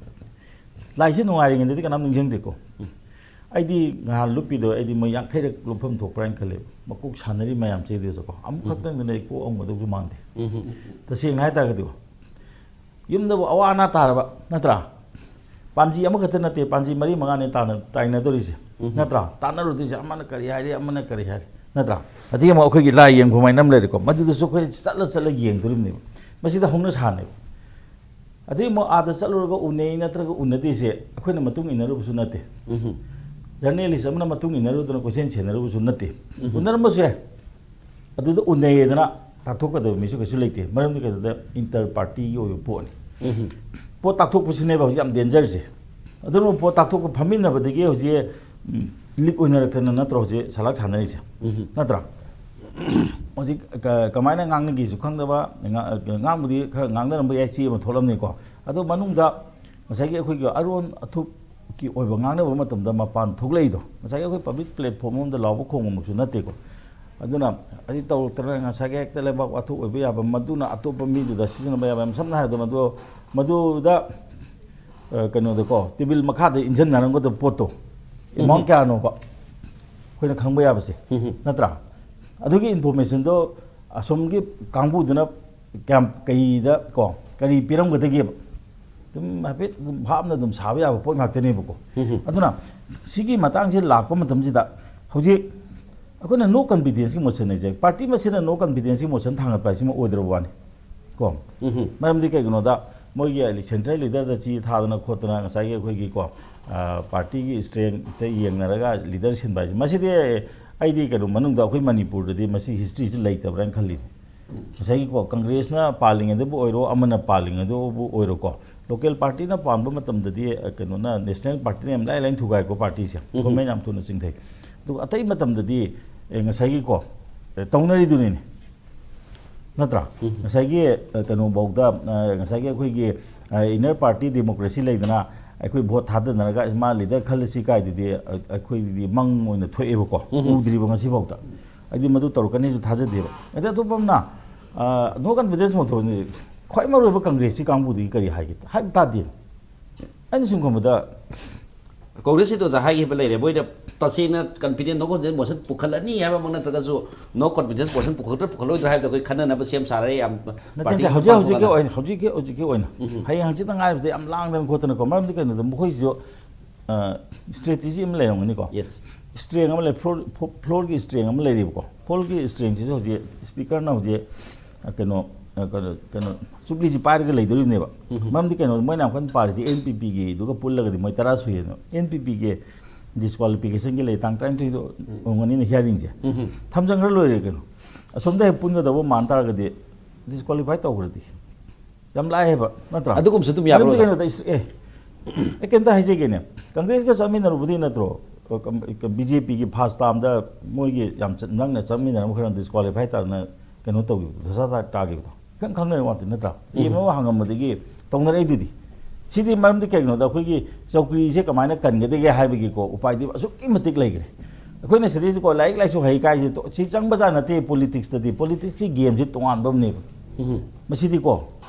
ꯂꯥꯏꯁꯦ ꯅꯨꯡꯉꯥꯏꯔꯤꯉꯩꯗꯗꯤ ꯀꯅꯥꯝ ꯅꯤꯡꯁꯤꯡꯗꯦꯀꯣ꯫ ꯑꯩꯗꯤ ꯅꯍꯥꯟ ꯂꯨꯞꯄꯤꯗꯣ ꯑꯩꯗꯤ ꯃꯣꯏ ꯌꯥꯡꯈꯩꯔꯛ ꯂꯨꯞꯐꯝ ꯊꯣꯛꯄ꯭ꯔꯥ ꯍꯥꯏꯅ ꯈꯜꯂꯦꯕ꯫ ꯃꯀꯣꯛ ꯁꯥꯟꯅꯔꯤ ꯃꯌꯥꯝꯁꯦ ꯑꯗꯨꯁꯨꯀꯣ, ꯑꯃꯨꯛ ꯈꯛꯇꯪꯗꯅ ꯑꯩ ꯀꯣꯛ ꯑꯃꯒꯗꯧꯁꯨ ꯃꯥꯟꯗꯦ꯫ ꯎꯝ꯫ ꯇꯁꯦꯡꯅ ꯍꯥꯏꯇꯥꯔꯒꯗꯤꯀꯣ, ꯌꯨꯝꯗꯕꯨ ꯑꯋꯥ ꯑꯅꯥ ꯇꯥꯔꯕ ꯅꯠꯇ꯭ꯔꯥ? ꯄꯥꯟꯖꯤ ꯑꯃꯈꯛꯇ ꯅꯠꯇꯦ, ꯄꯥꯟꯖꯤ ꯃꯔꯤ ꯃꯉꯥꯅꯦ ꯇꯥꯟꯅ-, ꯇꯥꯏꯅꯗꯧꯔꯤꯁꯦ꯫ ꯎꯝ꯫ ꯅꯠꯇ꯭ꯔꯥ? ꯇꯥꯟꯅꯔꯨꯗꯣꯏꯁꯦ, ꯑꯃꯅ ꯀꯔꯤ ꯍꯥꯏꯔꯤ, ꯑꯃꯅ ꯀꯔꯤ ꯍꯥꯏꯔꯤ, ꯅꯠꯇ꯭ꯔꯥ? ꯑꯗꯒꯤ ꯑꯃꯨꯛ ꯑꯩꯈꯣꯏꯒꯤ ꯂꯥꯏ ꯌꯦꯡꯐꯝ ꯍꯥꯏꯅ ꯑꯃ ꯂꯩꯔꯦꯀꯣ, ꯃꯗꯨꯗꯁꯨ ꯑꯩꯈꯣꯏ ꯆꯠꯂ ꯆꯠꯂ ꯌꯦꯡꯗꯣꯔꯤꯕꯅꯦꯕ꯫ ꯃꯁꯤꯗ ꯍꯧꯅ ꯁꯥꯅꯦꯕ꯫ ꯑꯗꯩ ꯑꯃꯨꯛ ꯑꯥꯗ ꯆꯠꯂꯨꯔꯒ ꯎꯅꯩ ꯅꯠꯇ꯭ꯔꯒ ꯎꯅꯗꯦꯁꯦ ꯑꯩꯈꯣꯏꯅ ꯃꯇꯨꯡ ꯏꯟꯅꯔꯨꯕꯁꯨ ꯅꯠꯇꯦ꯫ ꯎꯝ꯫ ꯖꯔꯅꯦꯂꯤꯁ ꯑꯃꯅ ꯃꯇꯨꯡ ꯏꯟꯅꯔꯨꯗꯅ ꯀꯣꯏꯆꯦꯟ ꯆꯦꯟꯅꯔꯨꯕꯁꯨ ꯅꯠꯇꯦ꯫ ꯎꯝ꯫ ꯎꯅꯔꯝꯕꯁꯨ ꯌꯥꯏ꯫ ꯑꯗꯨꯗ ꯎꯅꯩꯌꯦꯗꯅ ꯇꯥꯛꯊꯣꯛꯀꯗꯕ ꯃꯤꯁꯨ ꯀꯩꯁꯨ ꯂꯩꯇꯦ꯫ ꯃꯔꯝꯗꯤ ꯀꯩꯅꯣꯗ, ꯏꯟꯇꯔ ꯄꯥꯔꯇꯤꯒꯤ ꯑꯣꯏꯕ ꯄꯣꯠꯅꯤ꯫ ꯎꯝ꯫ ꯄꯣꯠ ꯇꯥꯛꯊꯣꯛꯄꯁꯤꯅꯦꯕ ꯍꯧꯖꯤꯛ ꯌꯥꯝ ꯗꯦꯟꯖꯔꯁꯦ꯫ ꯑꯗꯨꯅ ꯄꯣꯠ ꯇꯥꯛꯊꯣꯛꯄ ꯐꯝꯃꯤꯟꯅꯕꯗꯒꯤ ꯍꯧꯖꯤꯛ, ꯎꯝ, ꯂꯤꯛ ꯑꯣꯏꯅꯔꯛꯇꯅ ꯅꯠꯇ꯭ꯔꯣ ꯍꯧꯖꯤꯛ ꯁꯂꯥꯛ ꯁꯥꯟꯅꯔꯤꯁꯦ? ꯎꯝ꯫ ꯅꯠꯇ꯭ꯔꯥ? ꯍꯧꯖꯤꯛ ꯀ-, ꯀꯃꯥꯏꯅ ꯉꯥꯡꯅꯒꯦꯁꯨ ꯈꯪꯗꯕ, ꯉꯥ-, ꯉꯥꯡꯕꯨꯗꯤ ꯈꯔ ꯉꯥꯡꯅꯔꯝꯕ ꯌꯥꯏ, ꯆꯦ ꯑꯃ ꯊꯣꯛꯂꯝꯅꯤꯀꯣ꯫ ꯑꯗꯣ ꯃꯅꯨꯡꯗ ꯉꯁꯥꯏꯒꯤ ꯑꯩꯈꯣꯏꯒꯤ ꯑꯔꯣꯟ ꯑꯊꯨꯞꯀꯤ ꯑꯣꯏꯕ ꯉꯥꯡꯅꯕ ꯃꯇꯝꯗ ꯃꯄꯥꯟ ꯊꯣꯛꯂꯛꯏꯗꯣ, ꯉꯁꯥꯏꯒꯤ ꯑꯩꯈꯣꯏ ꯄꯕ꯭ꯂꯤꯛ ꯄ꯭ꯂꯦꯠꯐꯣꯝ ꯑꯃꯗ ꯂꯥꯎꯕ ꯈꯣꯡꯕꯃꯛꯁꯨ ꯅꯠꯇꯦꯀꯣ꯫ ꯑꯗꯨꯅ ꯑꯗꯨ ꯇꯧꯔꯛꯇꯅ ꯉꯁꯥꯏꯒꯤ ꯍꯦꯛꯇ ꯂꯩꯕꯥꯛ ꯋꯥꯊꯣꯛ ꯑꯣꯏꯕ ꯌꯥꯕ, ꯃꯗꯨꯅ ꯑꯇꯣꯞꯄ ꯃꯤꯗꯨꯗ ꯁꯤꯖꯤꯟꯅꯕ ꯌꯥꯕ, ꯌꯥꯝ ꯁꯝꯅ ꯍꯥꯏꯔꯕꯗ ꯃꯗꯨ, ꯃꯗꯨꯗ ꯑ, ꯀꯩꯅꯣꯗꯀꯣ, ꯇꯦꯕꯤꯜ ꯃꯈꯥꯗ ꯏꯟꯖꯟꯅꯔꯝꯒꯗꯕ ꯄꯣꯠꯇꯣ, ꯑꯦꯃꯥꯎꯟ ꯎꯝ꯫ ꯀꯌꯥꯅꯣꯕ ꯑꯩꯈꯣꯏꯅ ꯈꯪꯕ ꯌꯥꯕꯁꯦ, ꯎꯝ꯫ ꯅꯠꯇ꯭ꯔꯥ? ꯑꯗꯨꯒꯤ ꯏꯟꯐꯣꯔꯃꯦꯁꯟꯗꯣ ꯑꯁꯣꯝꯒꯤ ꯀꯥꯡꯕꯨꯗꯨꯅ ꯀꯌꯥꯝ, ꯀꯩꯗ ꯀꯣ, ꯀꯔꯤ ꯄꯤꯔꯝꯒꯗꯒꯦꯕ? ꯑꯗꯨꯝ ꯍꯥꯏꯐꯦꯠ ꯑꯗꯨꯝ ꯚꯥꯞꯅ ꯑꯗꯨꯝ ꯁꯥꯕ ꯌꯥꯕ ꯄꯣꯠ ꯉꯥꯛꯇꯅꯦꯕꯀꯣ꯫ ꯎꯝ꯫ ꯑꯗꯨꯅ ꯁꯤꯒꯤ ꯃꯇꯥꯡꯁꯦ ꯂꯥꯛꯄ ꯃꯇꯝꯁꯤꯗ ꯍꯧꯖꯤꯛ ꯑꯩꯈꯣꯏꯅ ꯅꯣ ꯀꯟꯐꯤꯗꯦꯟꯁꯀꯤ ꯃꯣꯁꯟ ꯍꯥꯏꯁꯦ, ꯄꯥꯔꯇꯤ ꯃꯁꯦꯟꯅ ꯅꯣ ꯀꯟꯐꯤꯗꯦꯟꯁꯀꯤ ꯃꯣꯁꯟ ꯊꯥꯡꯒꯠꯄ ꯍꯥꯏꯁꯤꯃ ꯑꯣꯏꯗ꯭ꯔꯕ ꯋꯥꯅꯤ ꯀꯣ꯫ ꯎꯝ꯫ ꯃꯔꯝꯗꯤ ꯀꯩꯒꯤꯅꯣꯗ, ꯃꯣꯏꯒꯤ ꯁꯦꯟꯇ꯭ꯔꯦꯜ ꯂꯤꯗꯔꯗ ꯆꯦ ꯊꯥꯗꯅ ꯈꯣꯠꯇꯅ ꯉꯁꯥꯏꯒꯤ ꯑꯩꯈꯣꯏꯒꯤ ꯀꯣ, ꯑ, ꯄꯥꯔꯇꯤꯒꯤ ꯏꯁꯇ꯭ꯔꯦꯡꯁꯦ ꯌꯦꯡꯅꯔꯒ ꯂꯤꯗꯔ ꯁꯤꯟꯕ ꯍꯥꯏꯁꯦ, ꯃꯁꯤꯗꯤ ꯑꯩꯗꯤ ꯀꯩꯅꯣ, ꯃꯅꯨꯡꯗ ꯑꯩꯈꯣꯏ ꯃꯅꯤꯄꯨꯔꯗꯗꯤ ꯃꯁꯤ ꯍꯤꯁꯇ꯭ꯔꯤꯁꯤ ꯂꯩꯇꯕ꯭ꯔꯥꯅ ꯈꯜꯂꯤ꯫ ꯉꯁꯥꯏꯒꯤꯀꯣ, ꯀꯪꯒ꯭ꯔꯦꯁꯅ ꯄꯥꯜꯂꯤꯉꯩꯗꯕꯨ ꯑꯣꯏꯔꯣ, ꯑꯃꯅ ꯄꯥꯜꯂꯤꯉꯩꯗꯕꯨ ꯑꯣꯏꯔꯣꯀꯣ, ꯂꯣꯀꯦꯜ ꯄꯥꯔꯇꯤꯅ ꯄꯥꯟꯕ ꯃꯇꯝꯗꯗꯤ, ꯑ, ꯀꯩꯅꯣꯅ, ꯅꯦꯁꯅꯦꯜ ꯄꯥꯔꯇꯤꯅ ꯌꯥꯝ ꯂꯥꯏ ꯂꯥꯏꯅ ꯊꯨꯒꯥꯏꯀꯣ ꯄꯥꯔꯇꯤꯁꯦ꯫ ꯎꯝ꯫ ꯒꯣꯔꯃꯦꯟ ꯌꯥꯝ ꯊꯨꯅ ꯆꯤꯡꯊꯩ꯫ ꯑꯗꯨꯒ ꯑꯇꯩ ꯃꯇꯝꯗꯗꯤ, ꯑꯦ, ꯉꯁꯥꯏꯒꯤꯀꯣ, ꯑꯦ, ꯇꯧꯅꯔꯤꯗꯨꯅꯤꯅꯦ꯫ ꯅꯠꯇ꯭ꯔꯥ? ꯎꯝ꯫ ꯉꯁꯥꯏꯒꯤ, ꯑ, ꯀꯩꯅꯣꯐꯥꯎꯗ, ꯑ, ꯉꯁꯥꯏꯒꯤ ꯑꯩꯈꯣꯏꯒꯤ, ꯑ, ꯏꯟꯅꯔ ꯄꯥꯔꯇꯤ ꯗꯦꯃꯣꯀ꯭ꯔꯦꯁꯤ ꯂꯩꯗꯅ, ꯑꯩꯈꯣꯏ ꯚꯣꯠ ꯊꯥꯗꯅꯔꯒ ꯃꯥ ꯂꯤꯗꯔ ꯈꯜꯂꯁꯤ ꯀꯥꯏꯗꯨꯗꯤ, ꯑ, ꯑꯩꯈꯣꯏꯗꯤ ꯃꯪ ꯑꯣꯏꯅ ꯊꯣꯛꯑꯦꯕꯀꯣ꯫ ꯎꯝ꯫ ꯎꯗ꯭ꯔꯤꯕ ꯉꯁꯤꯐꯥꯎꯗ꯫ ꯑꯩꯗꯤ ꯃꯗꯨ ꯇꯧꯔꯛꯀꯅꯤꯁꯨ ꯊꯥꯖꯗꯦꯕ꯫ ꯑꯗꯩ ꯑꯇꯣꯞꯄ ꯑꯃꯅ, ꯑ, ꯅꯣ ꯀꯟꯐꯤꯗꯦꯟꯁ ꯃꯣꯁꯟꯁꯦ ꯈ꯭ꯋꯥꯏ ꯃꯔꯨꯑꯣꯏꯕ ꯀꯪꯒ꯭ꯔꯦꯁꯀꯤ ꯀꯥꯡꯕꯨꯗꯒꯤ ꯀꯔꯤ ꯍꯥꯏꯒꯦ? ꯍꯥꯏꯕ ꯇꯥꯗꯦ꯫ ꯑꯩꯅ ꯁꯨꯝ ꯈꯟꯕꯗ, ꯀꯣꯡꯒ꯭ꯔꯦꯁꯀꯤꯗꯣ ꯑꯣꯖꯥ ꯍꯥꯏꯈꯤꯕ ꯂꯩꯔꯦ, ꯃꯣꯏꯅ ꯇꯁꯦꯡꯅ ꯀꯟꯐꯤꯗꯦꯟꯁ, ꯅꯣ ꯀꯟꯐꯤꯗꯦꯟꯁ ꯃꯣꯁꯟ ꯄꯨꯈꯠꯂꯅꯤ ꯍꯥꯏꯕꯃꯛ ꯅꯠꯇ꯭ꯔꯒꯁꯨ, ꯅꯣ ꯀꯟꯐꯤꯗꯦꯟꯁ ꯃꯣꯁꯟ ꯄꯨꯈꯠꯇ꯭ꯔꯥ ꯄꯨꯈꯠꯂꯣꯏꯗ꯭ꯔꯥ ꯍꯥꯏꯕꯗꯣ ꯑꯩꯈꯣꯏ ꯈꯟꯅꯅꯕ ꯁꯦꯝ ꯁꯥꯔꯦ꯫ ꯌꯥꯝ ꯅꯠꯇꯦ, ꯄꯥꯔꯇꯤ ꯅꯠꯇꯦ, ꯍꯧꯖꯤꯛ ꯃꯄꯥꯟ ꯍꯧꯖꯤꯛꯀꯤ ꯊꯣꯛꯍꯜꯂꯒ꯫ ꯑꯣꯏꯅ, ꯍꯧꯖꯤꯛꯀꯤ, ꯍꯧꯖꯤꯛꯀꯤ ꯑꯣꯏꯅ ꯎꯝ꯫ ꯍꯌꯦꯡ ꯍꯪꯆꯤꯠꯇ ꯉꯥꯏꯕꯗ ꯌꯥꯝ ꯂꯥꯡꯗꯅ ꯈꯣꯠꯇꯅꯀꯣ꯫ ꯃꯔꯝꯗꯤ ꯀꯩꯅꯣꯗ, ꯃꯈꯣꯏꯁꯤꯁꯨ, ꯑ, ꯏꯁꯇ꯭ꯔꯦꯇꯦꯖꯤ ꯑꯃ ꯂꯩꯔꯝꯒꯅꯤꯀꯣ꯫ ꯌꯦꯁ꯫ ꯏꯁꯇ꯭ꯔꯦꯡ ꯑꯃ ꯂꯩ, ꯐ꯭ꯂꯣꯔ, ꯐ꯭ꯂꯣ-, ꯐ꯭ꯂꯣꯔꯒꯤ ꯏꯁꯇ꯭ꯔꯦꯡ ꯑꯃ ꯂꯩꯔꯤꯕꯀꯣ꯫ ꯐ꯭ꯂꯣꯔꯒꯤ ꯏꯁꯇ꯭ꯔꯦꯡꯁꯤꯁꯨ ꯍꯧꯖꯤꯛ ꯏꯁꯄꯤꯀꯔꯅ ꯍꯧꯖꯤꯛ, ꯑ, ꯀꯩꯅꯣ, ꯑ, ꯀꯩꯅꯣ, ꯀꯩꯅꯣ, ꯆꯨꯞꯂꯤꯁꯤ ꯄꯥꯏꯔꯒ ꯂꯩꯗꯣꯔꯤꯕꯅꯦꯕ꯫ ꯎꯝ꯫ ꯃꯔꯝꯗꯤ ꯀꯩꯅꯣ, ꯃꯣꯏꯅ ꯌꯥꯝ ꯀꯟꯅ ꯄꯥꯔꯤꯁꯤ ꯑꯦꯟ ꯄꯤ ꯄꯤꯒꯤꯗꯨꯒ ꯄꯨꯜꯂꯒꯗꯤ ꯃꯣꯏ ꯇꯔꯥ ꯁꯨꯏꯌꯦꯅ꯫ ꯑꯦꯟ ꯄꯤ ꯄꯤꯒꯤ ꯗꯤꯁꯀ꯭ꯋꯥꯂꯤꯐꯤꯀꯦꯁꯟꯒꯤ ꯂꯩ, ꯇꯥꯡ ꯇꯔꯥꯅꯤꯊꯣꯏꯗꯣ ꯎꯝ꯫ ꯑꯣꯏꯔꯝꯒꯅꯤꯅ ꯍꯤꯌꯥꯔꯤꯡꯁꯦ꯫ ꯎꯝ꯫ ꯊꯝꯖꯟꯈ꯭ꯔ ꯂꯣꯏꯔꯦ ꯀꯩꯅꯣ꯫ ꯑꯁꯣꯝꯗ ꯍꯦꯛ ꯄꯨꯟꯒꯗꯧꯕ ꯃꯥꯟ ꯇꯥꯔꯒꯗꯤ ꯗꯤꯁꯀ꯭ꯋꯥꯂꯤꯐꯥꯏ ꯇꯧꯈ꯭ꯔꯗꯤ꯫ ꯌꯥꯝ ꯂꯥꯏ ꯍꯥꯏꯕ, ꯅꯠꯇ꯭ꯔꯥ? ꯑꯗꯨꯒꯨꯝꯕꯁꯨ ꯑꯗꯨꯝ ꯌꯥꯕ꯭ꯔꯣ, ꯃꯔꯝꯗꯤ ꯑꯣꯖꯥ? ꯀꯩꯅꯣꯗ, ꯏꯁ-, ꯑꯦ, ꯑꯩ ꯀꯩꯝꯇ ꯍꯥꯏꯖꯒꯦꯅꯦ꯫ ꯀꯪꯒ꯭ꯔꯦꯁꯀ ꯆꯠꯃꯤꯟꯅꯔꯨꯕꯗꯤ ꯅꯠꯇ꯭ꯔꯣ? ꯕꯤ ꯖꯦ ꯄꯤꯒꯤ ꯐꯥꯔꯁ ꯇꯥꯝꯗ ꯃꯣꯏꯒꯤ ꯌꯥꯝ ꯆ-, ꯅꯪꯅ ꯆꯠꯃꯤꯟꯅꯔꯝꯕ ꯈꯔ ꯗꯤꯁꯀ꯭ꯋꯥꯂꯤꯐꯥꯏ ꯇꯥꯗꯅ ꯀꯩꯅꯣ ꯇꯧꯈꯤꯕꯗꯣ, ꯗꯁꯥ ꯇꯥ-, ꯇꯥꯈꯤꯕꯗꯣ꯫ ꯈꯪ ꯈꯪꯅꯔꯤ ꯋꯥꯇꯤ ꯅꯠꯇ꯭ꯔꯥ? ꯎꯝ꯫ ꯇꯤ ꯑꯦꯝ ꯑꯃ ꯍꯥꯡꯉꯝꯕꯗꯒꯤ ꯇꯧꯅꯔꯛꯏꯗꯨꯗꯤ꯫ ꯁꯤꯗꯤ ꯃꯔꯝꯗꯤ ꯀꯩꯒꯤꯅꯣꯗ, ꯑꯩꯈꯣꯏꯒꯤ ꯆꯧꯀ꯭ꯔꯤꯁꯦ ꯀꯃꯥꯏꯅ ꯀꯟꯒꯗꯒꯦ ꯍꯥꯏꯕꯒꯤꯀꯣ, ꯎꯄꯥꯏꯗꯤ ꯑꯁꯨꯛꯀꯤ ꯃꯇꯤꯛ ꯂꯩꯈ꯭ꯔꯦ꯫ ꯑꯩꯈꯣꯏꯅ ꯁꯤꯗꯩꯁꯤꯀꯣ, ꯂꯥꯏꯔꯤꯛ ꯂꯥꯏꯁꯨ ꯍꯩ ꯀꯥꯏꯁꯦ ꯇꯣ-, ꯁꯤ ꯆꯪꯕꯖꯥꯠ ꯅꯠꯇꯦ꯫ ꯄꯣꯂꯤꯇꯤꯛꯁꯇꯗꯤ, ꯄꯣꯂꯤꯇꯤꯛꯁꯀꯤ ꯒꯦꯝꯁꯦ ꯇꯣꯉꯥꯟꯕ ꯑꯃꯅꯦꯕ꯫ ꯎꯝ꯫ ꯃꯁꯤꯗꯤꯀꯣ,